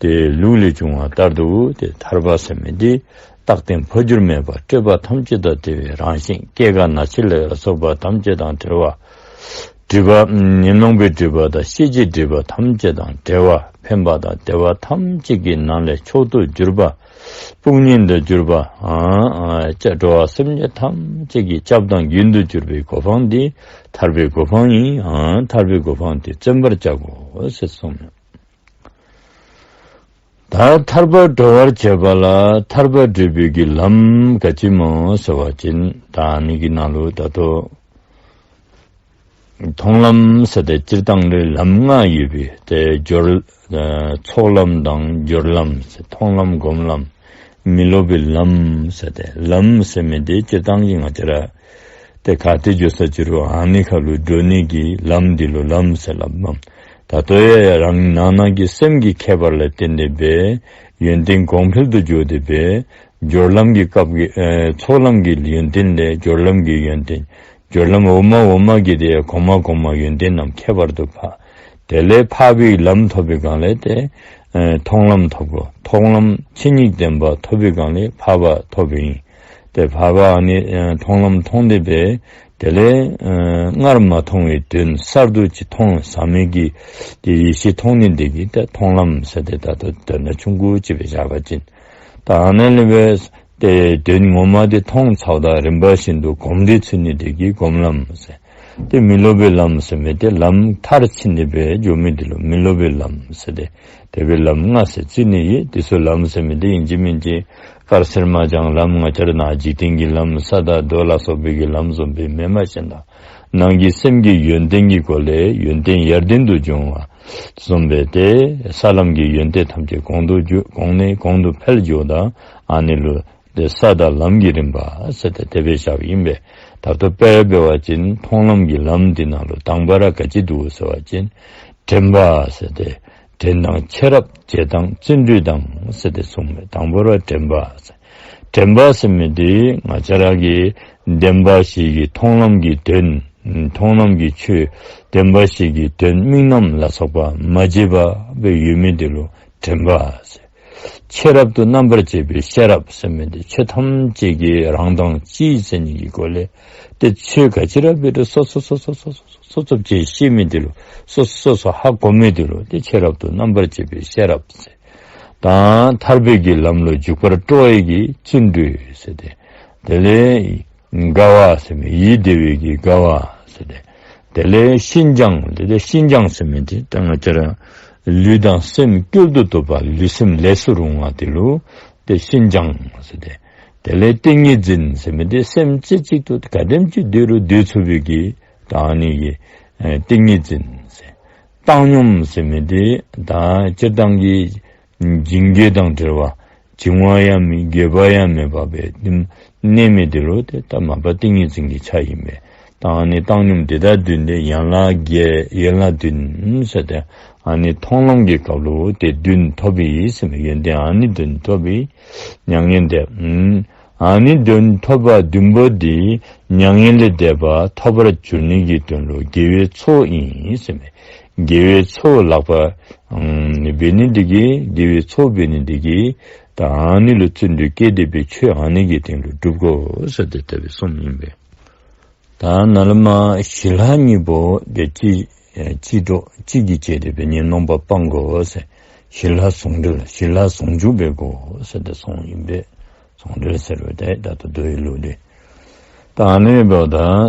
ཏེ་ལུགས་ལས་བྱུང་བ་ལྟར་དུ་ཏེ་ཐར་པ་ཟེར་མི་འདི་རྟག་བརྟན་འཕོ་འགྱུར་མེད་པ་བཀྲེས་པ་ཐམས་ཅད་དང་བྲལ་བའི་རང་བཞིན་སྐྱེ་རྒ་ན་འཆི་ལ་སོགས་པ་ཐམས་ཅད་དང་བྲལ་བ། སྒྲིབ་པ་ཉོན་མོངས་པའི་སྒྲིབ་པ་དང་ཤེས་བྱའི་སྒྲིབ་པ་ཐམས་ཅད་དང་བྲལ་བ། ཕན་པ་དང་བདེ་བ་ཐམས་ཅད་ཀྱི་ནང་ལས་མཆོག་ཏུ་གྱུར་པ། དཔུང་གཉེན་དུ་གྱུར་པ། ཨ་ཨ་ཅ་འགྲོ་བ་སེམས་ཅན་ཐམས་ཅད་ཀྱི་སྐྱབས་དང་མགོན་དུ་གྱུར་པའི་གོ་འཕང་འདི་ཐར་པའི་གོ་འཕང་ཨིན། ཨ་ཐར་པའི་གོ་འཕང་འདི་བརྩོན་པར་བྱ་དགོ་ཟེར་གསུངས་མས། ད་ཐར་པར་འགྲོ་བར་བྱེད་པ་ལ་ཐར་པར་འགྲོ་བའི་གི་ལམ་ག་ཅི་སྨོ་ཟེར་བ་ཅིན་ད་ཨ་ནི་གི་ནང་ལུ་ད་ལྟོ་མཐོང་ལམ་ཟེར་ཏེ་སྤྱིར་བཏང་ལུ་ལམ་ལྔ་ཡོད་པའི་ཏེ་སྦྱོར་ཨ་ཚོགས་ལམ་དང་སྦྱོར་ལམ་ཟེར་མཐོང་ལམ་སྒོམ་ལམ་མི་སློབ་པའི་ལམ་ཟེར་ཏེ་ལམ་ཟེར་མི་འདི་སྤྱིར་བཏང་གི་ང་བཅས་ར་ཏེ་ག་ཏེ་འགྱོ་ས་ཅི་རུང་ཨ་ནི་ཁ་ལུ་འགྲོ་ནི་གི་ལམ་འདི་ལུ་ལམ་ཟེར་སླབ་མས། ད་ལྟོ་ཡང་ཡང་རང་ནང་ན་གི་སེམས་ཀྱི་ཁྱད་པར་ལ་བརྟེན་ཏེ་སྦེ་ཡོན་ཏན་གོང་འཕེལ་དུ་འགྱོ་སྟེ་སྦེ་སྦྱོར་ལམ་གྱི་སྐབས་ཀྱི་ཨེ་ཚོགས་ལམ་གྱི་ཡོན་ཏན་ལས་སྦྱོར་ལམ་གྱི་ཡོན་ཏན་སྦྱོར་ལམ་འོག་མ་འོག་མ་གི་དེ་གོང་མ་གོང་མ་ཡོན་ཏན་རྣམས་ཁྱད་པར་དུ་འཕགས། དེ་ལས་འཕགས་པའི་ལམ་ཐོབ་པའི་སྒང་ལས་ཏེ་ཨེ་མཐོང་ལམ་ཐོབ་དགོ། མཐོང་ལམ་ཆོས་ཉིད་བདེན་པ་ཐོབ་པའི་སྒང་ལས་འཕགས་པ་ཐོབ་པའི་ཨིན། ཏེ་འཕགས་པ་ཨ་ནི་ཨེ་མཐོང་ལམ་མཐོང་སྟེ་སྦེ་དེ་ལས་ཨེ་སྔར་མ་མཐོང་བའི་དོན་གསར་དུ་ཅིག་མཐོང་ཟབ་མོའི་གི་ཏེ་ཡེ་ཤེས་མཐོང་ནི་འདི་གིས་ཏེ་མཐོང་ལམ་ཟེར་ཏེ་ད་ལྟོ་དོན་ཆུང་ཀུ་ཅིག་སྦེ་བཞག་པ་ཅིན། ད་ཨ་ནི་ལས་སྦེ་ཏེ་དོན་ངོ་མ་འདི་མཐོང་ཚརཝ་ད་རིམ་པ་བཞིན་དུ་གོམས་ཏེ་ཚུད་ནི་འདི་གིས་སྒོམ་ལམ་ཟེར། ཏེ་མི་སློབ་པའི་ལམ་ཟེར་མི་འདི་ལམ་མཐར་ཕྱིན་ཏེ་སྦེ་འགྱོ་མི་འདི་ལུ་མི་སློབ་པའི་ལམ་ཟེར་ཏེ་དེ་སྦེ་ལམ་ལྔ་ཟེར་བརྩི་ནི་ཨིན། དེ་ཚུ་ལམ་ཟེར་མི་འདི་ཨིན་ཅི་མིན་ཅི་དཀར་སེར་དམར་ལྗང་ལམ་ང་བཅས་ར་ནཱ་འཇིག་རྟེན་གྱི་ལམ་ས་དང་རྡོ་ལ་སོགས་པའི་གི་ལམ་བཟུམ་སྦེ་མེནམ་བཞིན་དུ་ནང་གི་སེམས་ཀྱི་ཡོན་ཏན་གྱི་སྒོ་ལས་ཡོན་ཏན་ཡར་ལྡན་དུ་འབྱུང་བ་བཟུམ་སྦེ་ཏེ་ས་ལམ་གྱི་ཡོན་ཏན་ཐམས་ཅད་གོང་དུ་འགྱོ་གོང་ནས་གོང་དུ་འཕེལ་འགྱོཝ་ད་ཨ་ནི་ལུ་ཏེ་ས་དང་ལམ་གྱི་རིམ་པ་ཟེར་ཏེ་དེ་སྦེ་བཞགཔ་ཨིན་པས། ད་ལྟོ་དཔེ་འབད་བ་ཅིན་མཐོང་ལམ་གྱི་ལམ་འདི་ནང་ལུ་དང་པ་ར་ག་ཅི་འདུག་ཟེར་བ་ཅིན་དྲན་པ་ཟེར་ཏེ་དྲན་དང་ཤེས་རབ་བྱེད་དང་བརྩོན་འགྲུས་དང་ཟེར་ཏེ་གསུངས་མས། དང་པ་ར་དྲན་པ་ཟེར། དྲན་པ་ཟེར་མི་འདི་ང་བཅས་ར་གི་བདེན་པ་བཞི་གི་མཐོང་ལམ་གྱི་དོན་མཐོང་ལམ་གྱི་ཆོས་བདེན་པ་བཞི་གི་དོན་དམིགས་རྣམ་ལ་སོགས་པ་མ་བརྗེད་པ་སྦེ་ཡོད་མི་འདི་ལུ་དྲན་པ་ཟེར། ཤེས་རབ་ཏུ་རྣམ་པར་འབྱེད་པའི་ཤེས་རབ་ཟེར་མི་འདི་ཆོས་ཐམས་ཅད་ཀྱི་རང་དབང་གཅིག་ཟེར་ནི་གི་སྒོ་ལས་ཏེ་ཆོས་ག་ཅི་ར་འབད་རུང་སོ་སོ་སོ་སོ་སོ་སོ་སོ་སོ་བྱེད་ཤེས་མི་འདི་ལུ་སོ་སོ་སོ་སོ་ཧ་གོ་མི་འདི་ལུ་ཏེ་ཤེས་རབ་ཏུ་རྣམ་པར་འབྱེད་པའི་ཤེས་རབ་ཟེར། དང་ཐར་པའི་གི་ལམ་ལུ་འཇུག་པར་སྤྲོ་བའི་གི་བརྩོན་འགྲུས་ཟེར་ཏེ། དེ་ལས་དགའ་བ་ཟེར་མི་ཡིད་བདེ་བའི་གི་དགའ་བ་ཟེར་ཏེ། དེ་ལས་ཤིན་སྦྱངས། དེ་ལས་ཤིན་སྦྱངས་ཟེར་མི་འདི་ད་ང་བཅས་ར་ལུས་དང་སེམས་སྐྱོབ་ཏུ་བཏུབ་པ་ལུས་སེམས་ལས་སུ་རུང་བ་འདི་ལུ་ཏེ་ཤིན་སྦྱངས་ཟེར་ཏེ། དེ་ལས་ཏིང་ངེ་འཛིན་ཟེར་མི་འདི་སེམས་རྩེ་གཅིག་ཏུ་ག་དེམ་ཅིག་སྡོད་རུང་སྡོད་ཚུགས་པའི་གི་ད་ཨ་ནི་གི་ཨེ་ཏིང་ངེ་འཛིན་ཟེར། བཏང་སྙོམས་ཟེར་མི་འདི་ད་སྤྱིར་བཏང་གི་འཇིང་གོས་དང་བྲལ་བ་འཇིང་བ་ཡང་མེད་གོས་པ་ཡང་མེད་པ་སྦེ་གནས་མི་འདི་ལུ་ཏེ་ད་མ་པ་ཏིང་ངེ་འཛིན་གྱི་ཆ་ཨིན་པས། ད་ཨ་ནི་བཏང་སྙོམས་འདི་དང་བསྟུན་ཏེ་ཡན་ལག་བརྒྱད་ཡན་ལག་བདུན་ཟེར་ཏེ་ཨ་ནི་མཐོང་ལམ་གྱི་སྐབས་ལུ་ཏེ་བདུན་ཐོབ་པའི་ཟེར་མི་ཡོན་ཏན་ཨ་ནི་བདུན་ཐོབ་པའི་མྱ་ངན་འདས། ཨ་ནི་བདུན་ཐོབ་པ་བདུན་པོ་འདི་མྱ་ངན་ལས་འདས་པ་ཐོབ་པར་འགྱུར་ནི་གི་དོན་ལུ་དགེ་བའི་ཚོགས་ཨིན་ཟེར་མས། དགེ་བའི་ཚོགས་ལག་པར་འབད་ནི་འདི་གིས་དགེ་བའི་ཚོགས་འབད་ནི་འདི་གིས་ད་ཨ་ནི་ལུ་བརྩོན་འགྲུས་བསྐྱེད་དེ་སྦེ་ཆོས་ཨ་ནི་གི་སྟེང་ལུ་སྒྲུབ་དགོ་ཟེར་ཏེ་དེ་སྦེ་གསུངམ་ཨིན་པས། ད་ནཱ་ལས་མར་ཞི་ལྷག་གཉིས་པོ་དེ་གཅིག་གཅིག་གྲོགས་གཅིག་གིས་བྱས་ཏེ་སྦེ་ཉོན་མོངས་པ་སྤང་དགོ་ཟེར། ཞི་ལྷག་ཟུང་འབྲེལ་ཞི་ལྷག་ཟུང་འཇུག་འབད་དགོ་ཟེར་ཏེ་གསུངམ་ཨིན་པས། ཟུང་འབྲེལ་ཟེར་བ་དེ་ད་ལྟོ་མདོའི་ལུགས་འདི། ད་ཨ་ནི་འབདཝ་ད་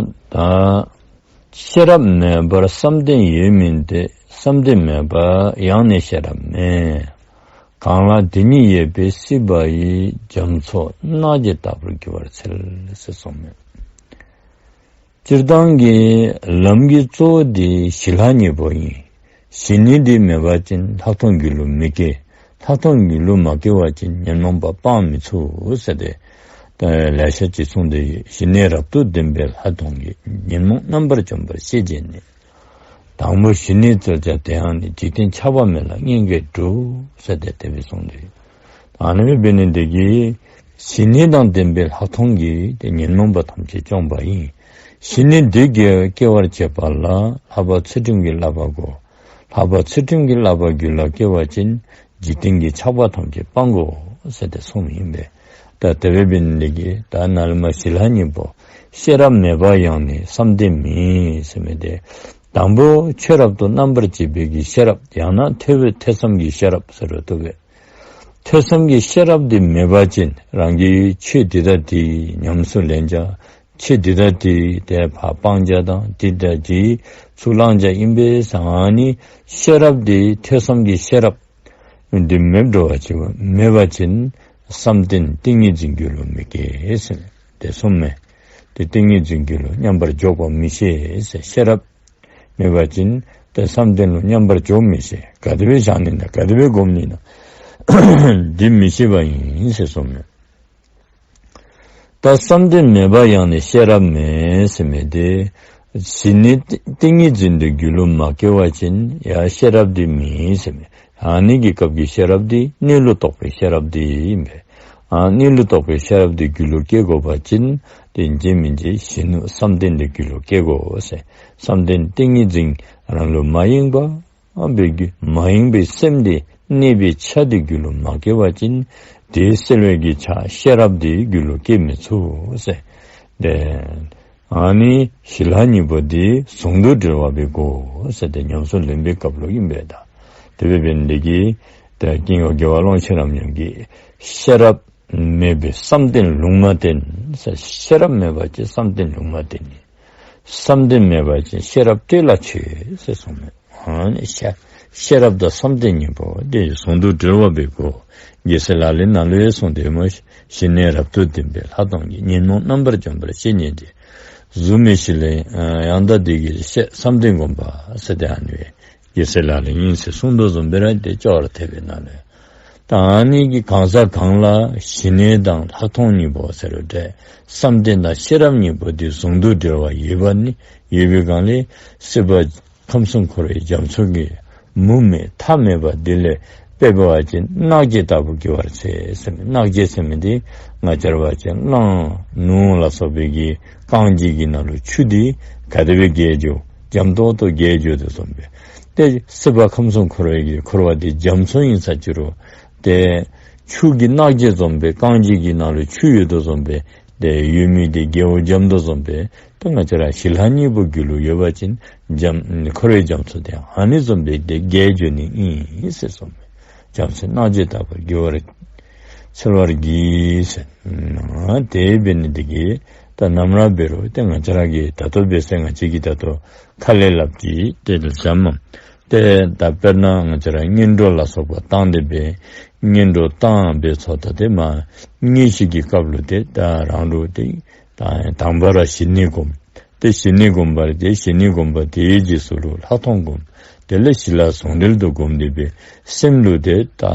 ད་ཤེས་རབ་མེད་པར་བསམ་གཏན་ཡོད་མིན་ཏེ། བསམ་གཏན་མེད་པར་ཡང་ནི་ཤེས་རབ་མེད། གང་ལ་དེ་ཉིད་ཡོད་པའི་སྲིད་པ་ཡི། རྒྱ་མཚོ་སྣ་བརྒྱ་ལྟ་བུར་འགྱུར་བར་འཚལ། ཟེར་གསུངས་མས། སྤྱིར་བཏང་གི་ལམ་གྱི་གཙོ་བོ་འདི་ཞི་ལྷག་གཉིས་པོ་ཨིན། ཞི་གནས་འདི་མེད་པ་ཅིན་ལྷག་མཐོང་གི་ལུགས་མི་སྐྱེ། ལྷག་མཐོང་གི་ལུགས་མ་སྐྱེ་བ་ཅིན་ཉོན་མོངས་པ་སྤང་མི་ཚུགས་ཟེར་ཏེ། ད་ལེ་ཤ་ཅིག་གསུངས་ཏེ་ཡོད། ཞི་གནས་རབ་ཏུ་ལྡན་པའི་ལྷག་མཐོང་གིས། ཉོན་མོངས་རྣམ་པར་འཇོམས་པར་ཤེས་བྱས་ནས། དང་པོ་ཞི་གནས་རྩོལ་བྱ་དེ་ཡང་ནི། འཇིག་རྟེན་ཆགས་པ་མེད་ལ་མངོན་དགའི་གྲུབ། ཟེར་ཏེ་དེ་སྦེ་གསུངས་ཏེ། ཨ་ནི་སྦེ་འབད་ནི་འདི་གིས་ཞི་གནས་དང་ལྡན་པའི་ལྷག་མཐོང་གིས་ཏེ་ཉོན་མོངས་པ་ཐམས་ཅད་བཅོམ་པ་ཨིན། ཞི་གནས་འདི་སྐྱེ་སྐྱེ་བར་བྱེད་པ་ལ་ལྷག་པ་ཚུལ་ཁྲིམས་ཀྱི་བསླབ་པ་དགོ། ལྷག་པ་ཚུལ་ཁྲིམས་ཀྱི་བསླབ་པ་རྒྱུད་ལ་སྐྱེ་བ་ཅིན་འཇིག་རྟེན་གྱི་ཆགས་པ་ཐམས་ཅད་སྤང་དགོ་ཟེར་ཏེ་གསུངས་ཨིན་པས། ད་དེ་སྦེ་འབད་ནི་འདི་གིས་ད་ནཱ་ལས་མར་ཞི་ལྷག་གཉིས་པོ་ཤེས་རབ་མེད་པ་ཡང་ནི་བསམ་གཏན་མེད་ཟེར་མི་འདི། དང་པོ་ཆོས་རབ་ཏུ་རྣམ་པར་འབྱེད་པའི་གི་ཤེས་རབ། ཡང་ན་ཐོས་པའི་ཐོས་བསམ་གྱི་ཤེས་རབ་ཟེར་རུང་བཏུབ་པས། ཐོས་བསམ་གྱི་ཤེས་རབ་འདི་མེད་པ་ཅིན་རང་གིས་ཆོས་འདི་དང་འདི་ཉམས་སུ་ལེན་བྱ། ཆོས་འདི་དང་འདི་དེ་ཕར་སྤང་བྱ་དང་འདི་དང་འདི་ཚུར་བླང་བྱ་ཨིན་པས་ཟེར། ཨ་ནི་ཤེས་རབ་འདི་ཐོས་བསམ་གྱི་ཤེས་རབ་འདི་མེདཔ་འགྱོ་བ་ཅིན་མེད་པ་ཅིན་བསམ་གཏན་ཏིང་ངེ་འཛིན་རྒྱུད་ལུ་མི་སྐྱེ་ཟེར་ཏེ་གསུངས་མས། ཏེ་ཏིང་ངེ་འཛིན་རྒྱུད་ལུ་མཉམ་པར་འཇོག་པ་མི་ཤེས་ཟེར། ཤེས་རབ་མེད་པ་ཅིན་ཏེ་བསམ་གཏན་ལུ་མཉམ་པར་འཇོག་མི་ཤེས། ག་དེ་སྦེ་བཞག་ནི་ན་ག་དེ་སྦེ་སྒོམ་ནི་ན་འདི་མི་ཤེས་པ་ཨིན་ཟེར་གསུངས་མས། ད་བསམ་གཏན་མེད་པ་ཡང་ནི་ཤེས་རབ་མེད་ཟེར་མི་འདི་ཞི་གནས་ཏིང་ངེ་འཛིན་འདི་རྒྱུད་ལུ་མ་སྐྱེ་བ་ཅིན་ཡང་ཤེས་རབ་འདི་མེད་ཟེར་མས། ཨ་ནི་གི་སྐབས་ཀྱི་ཤེས་རབ་འདི་གནས་ལུགས་རྟོགས་པའི་ཤེས་རབ་འདི་ཨིན་པས། ཨ་གནས་ལུགས་རྟོགས་པའི་ཤེས་རབ་འདི་རྒྱུད་ལུ་སྐྱེ་དགོ་པ་ཅིན་ཏེ་འཇིག་མི་འཇིག་གཞི་གནས་བསམ་གཏན་འདི་རྒྱུད་ལུ་སྐྱེ་དགོ་ཟེར། བསམ་གཏན་ཏིང་ངེ་འཛིན་རང་ལུ་མ་ཡེངས་པ་འབད་རྒྱུ། མ་ཡེངས་པའི་སེམས་འདི་གནས་པའི་ཆ་འདི་རྒྱུད་ལུ་མ་སྐྱེ་བ་ཅིན་དེ་སེལ་བའི་གི་ཆ་ཤེས་རབ་འདི་རྒྱུད་ལུ་སྐྱེ་མི་ཚུགས་ཟེར། ཏེ་ཨ་ནི་ཞི་ལྷག་གཉིས་པོ་འདི་ཟུང་དུ་འབྲེལ་བ་འབད་དགོ་ཟེར་ཏེ་ཉམས་སུ་ལེན་པའི་སྐབས་ལུ་ཨིན་པས། ད་དེ་སྦེ་འབད་ནི་འདི་གིས་ད་ཀུན་མཁྱེན་རྒྱལ་བ་ཀློང་ཆེན་རབ་འབྱམས་ཀྱིས་ཤེས་རབ་མེད་པའི་བསམ་གཏན་ལུང་མ་བསྟན་ཟེར། ཤེས་རབ་མེད་པ་ཅིན་བསམ་གཏན་ལུང་མ་བསྟན་ནི། བསམ་གཏན་མེད་པ་ཅིན་ཤེས་རབ་སྤྲེལ་ལ་ཆོད་ཟེར་གསུངས་མས། ཨ་ནི་ཤེས་ཤེས་རབ་དང་བསམ་གཏན་གཉིས་པོ་དེ་ཟུང་དུ་འབྲེལ་བ་འབད་དགོ། རྒྱལ་སྲས་ལག་ལེན་ནང་ལུ་ཡང་གསུངས་ཏེ་སྨོ། ཞི་གནས་རབ་ཏུ་ལྡན་པའི་ལྷག་མཐོང་གིས། ཉོན་མོངས་རྣམ་པར་འཇོམས་པར་ཤེས་ནས་ཏེ། གཟུགས་མེད་ཞི་ལྷག་ཡང་དག་འདི་གིས་ཤེས། བསམ་གཏན་སྒོམ་པ་ཟེར་ཏེ་ཨ་ནི་སྦེ་རྒྱལ་སྲས་ལག་ལེན་ཨིན་ཟེར་གསུངས་དོ་བཟུམ་སྦེ་ར་ཏེ་ཅོག་ར་འཐདཔ་ཨིན་ན་ལགས། ད་ཨ་ནི་གི་གང་ཟག་གང་ལ་ཞི་གནས་དང་ལྷག་མཐོང་གཉིས་པོ་ཟེར་རུང་འདྲ། བསམ་གཏན་དང་ཤེས་རབ་གཉིས་པོ་འདི་ཟུང་དུ་འབྲེལ་བ་ཡོད་པ་ནི་ཡོད་པའི་སྒང་ལས་སྲིད་པ་ཁམས་གསུམ་འཁོར་བའི་རྒྱ་མཚོ་གི་མུ་མེད་མཐའ་མེད་པ་འདི་ལས་དཔེ་འབད་བ་ཅིན་སྣག་བྱེ་ལྟ་བུར་འགྱུར་བར་འཚལ་ཟེར་མི། སྣག་བྱེ་ཟེར་མི་འདི་ང་བཅས་ར་འབད་བ་ཅིན་གླང་ནོར་ལ་སོགས་པའི་གི་རྐང་རྗེས་ཀྱི་ནང་ལུ་ཆུ་འདི་ག་དེ་སྦེ་རྒྱས་འགྱོ་འཇམ་ཏོང་ཏོ་རྒྱས་འགྱོ་དོ་བཟུམ་སྦེ། ཏེ་སྲིད་པ་ཁམས་གསུམ་འཁོར་བའི་གི་འཁོར་བ་འདི་རྒྱ་མཚོ་ཨིན་ས་ཅི་རུང་ཏེ་ཆུ་གི་སྣག་བྱེ་བཟུམ་སྦེ་རྐང་རྗེས་ཀྱི་ནང་ལུ་ཆུ་ཡོད་དོ་བཟུམ་སྦེ་ཏེ་ཡོད་མི་འདི་རྒྱས་པར་འཇམ་དོ་བཟུམ་སྦེ་ཏེ་ང་བཅས་ར་ཞི་ལྷག་གཉིས་པོ་རྒྱུད་ལུ་ཡོད་པ་ཅིན་འཇམ་འཁོར་བའི་རྒྱ་མཚོ་འདི་ཨ་ནི་བཟུམ་སྦེ་ཏེ་རྒྱས་འགྱོ་ནི་ཨིན་ཟེར་གསུངས་མས། རྒྱ་མཚོའི་སྣག་བྱེ་ལྟ་བུར་འགྱུར་བར་འཚལ་བར་བགྱི་ཟེར། ཨ་དེ་འབད་ནི་འདི་གིས་ད་ནམ་ར་འབད་རུང་ཏེ་ང་བཅས་ར་གི་ད་ལྟོ་འབད་ཟེར་ང་བཅས་ཀྱིས་ད་ལྟོ་ཁ་ལས་སླབ་ཅི། ཏེ་ལགས་སམ། ཏེ་ད་དཔེར་ན་ང་བཅས་ར་གཉེན་གྲོགས་ལ་སོགས་པ་བཏང་སྟེ་སྦེ་གཉེན་གྲོགས་བཏང་སྦེ་ཚུ་ད་ཏེ་མ་དངོས་གཞི་གི་སྐབས་ལུ་ཏེ་ད་རང་ལུ་ཏེ་ད་དང་པ་ར་ཞི་གནས་སྒོམ། ཏེ་ཞི་གནས་སྒོམ་པ་རེ་ཏེ་ཞི་གནས་སྒོམ་པ་དེའི་རྗེས་སུ་ལུ་ལྷག་མཐོང་སྒོམ། དེ་ལས་ཞི་ལྷག་ཟུང་འབྲེལ་དུ་སྒོམ་སྟེ་སྦེ་སེམས་ལུ་ཏེ་ད་ཨ་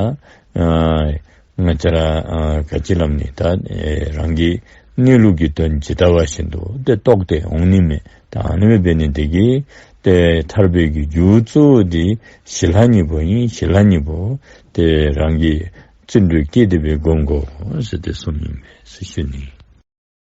ང་བཅས་ར་ཨ་ག་ཅི་སླབ་ནི་ད་ཨེ་རང་གི་གནས་ལུགས་ཀྱི་དོན་ཇི་ལྟ་བ་བཞིན་དུ་ཏེ་རྟོགས་ཏེ་འོང་ནི་མས། ད་ཨ་ནི་སྦེ་འབད་ནི་འདི་གིས་ཏེ་ཐར་པའི་གི་རྒྱུ་གཙོ་བོ་འདི་ཞི་ལྷག་གཉིས་པོ་ཨིན། ཞི་ལྷག་གཉིས་པོ་ཏེ་རང་གིས་བརྩོན་འགྲུས་བསྐྱེད་དེ་སྦེ་སྒོམ་དགོ་ཟེར་ཏེ་གསུངམ་ཨིན་པས་ཟེར་ཞུ་ནི།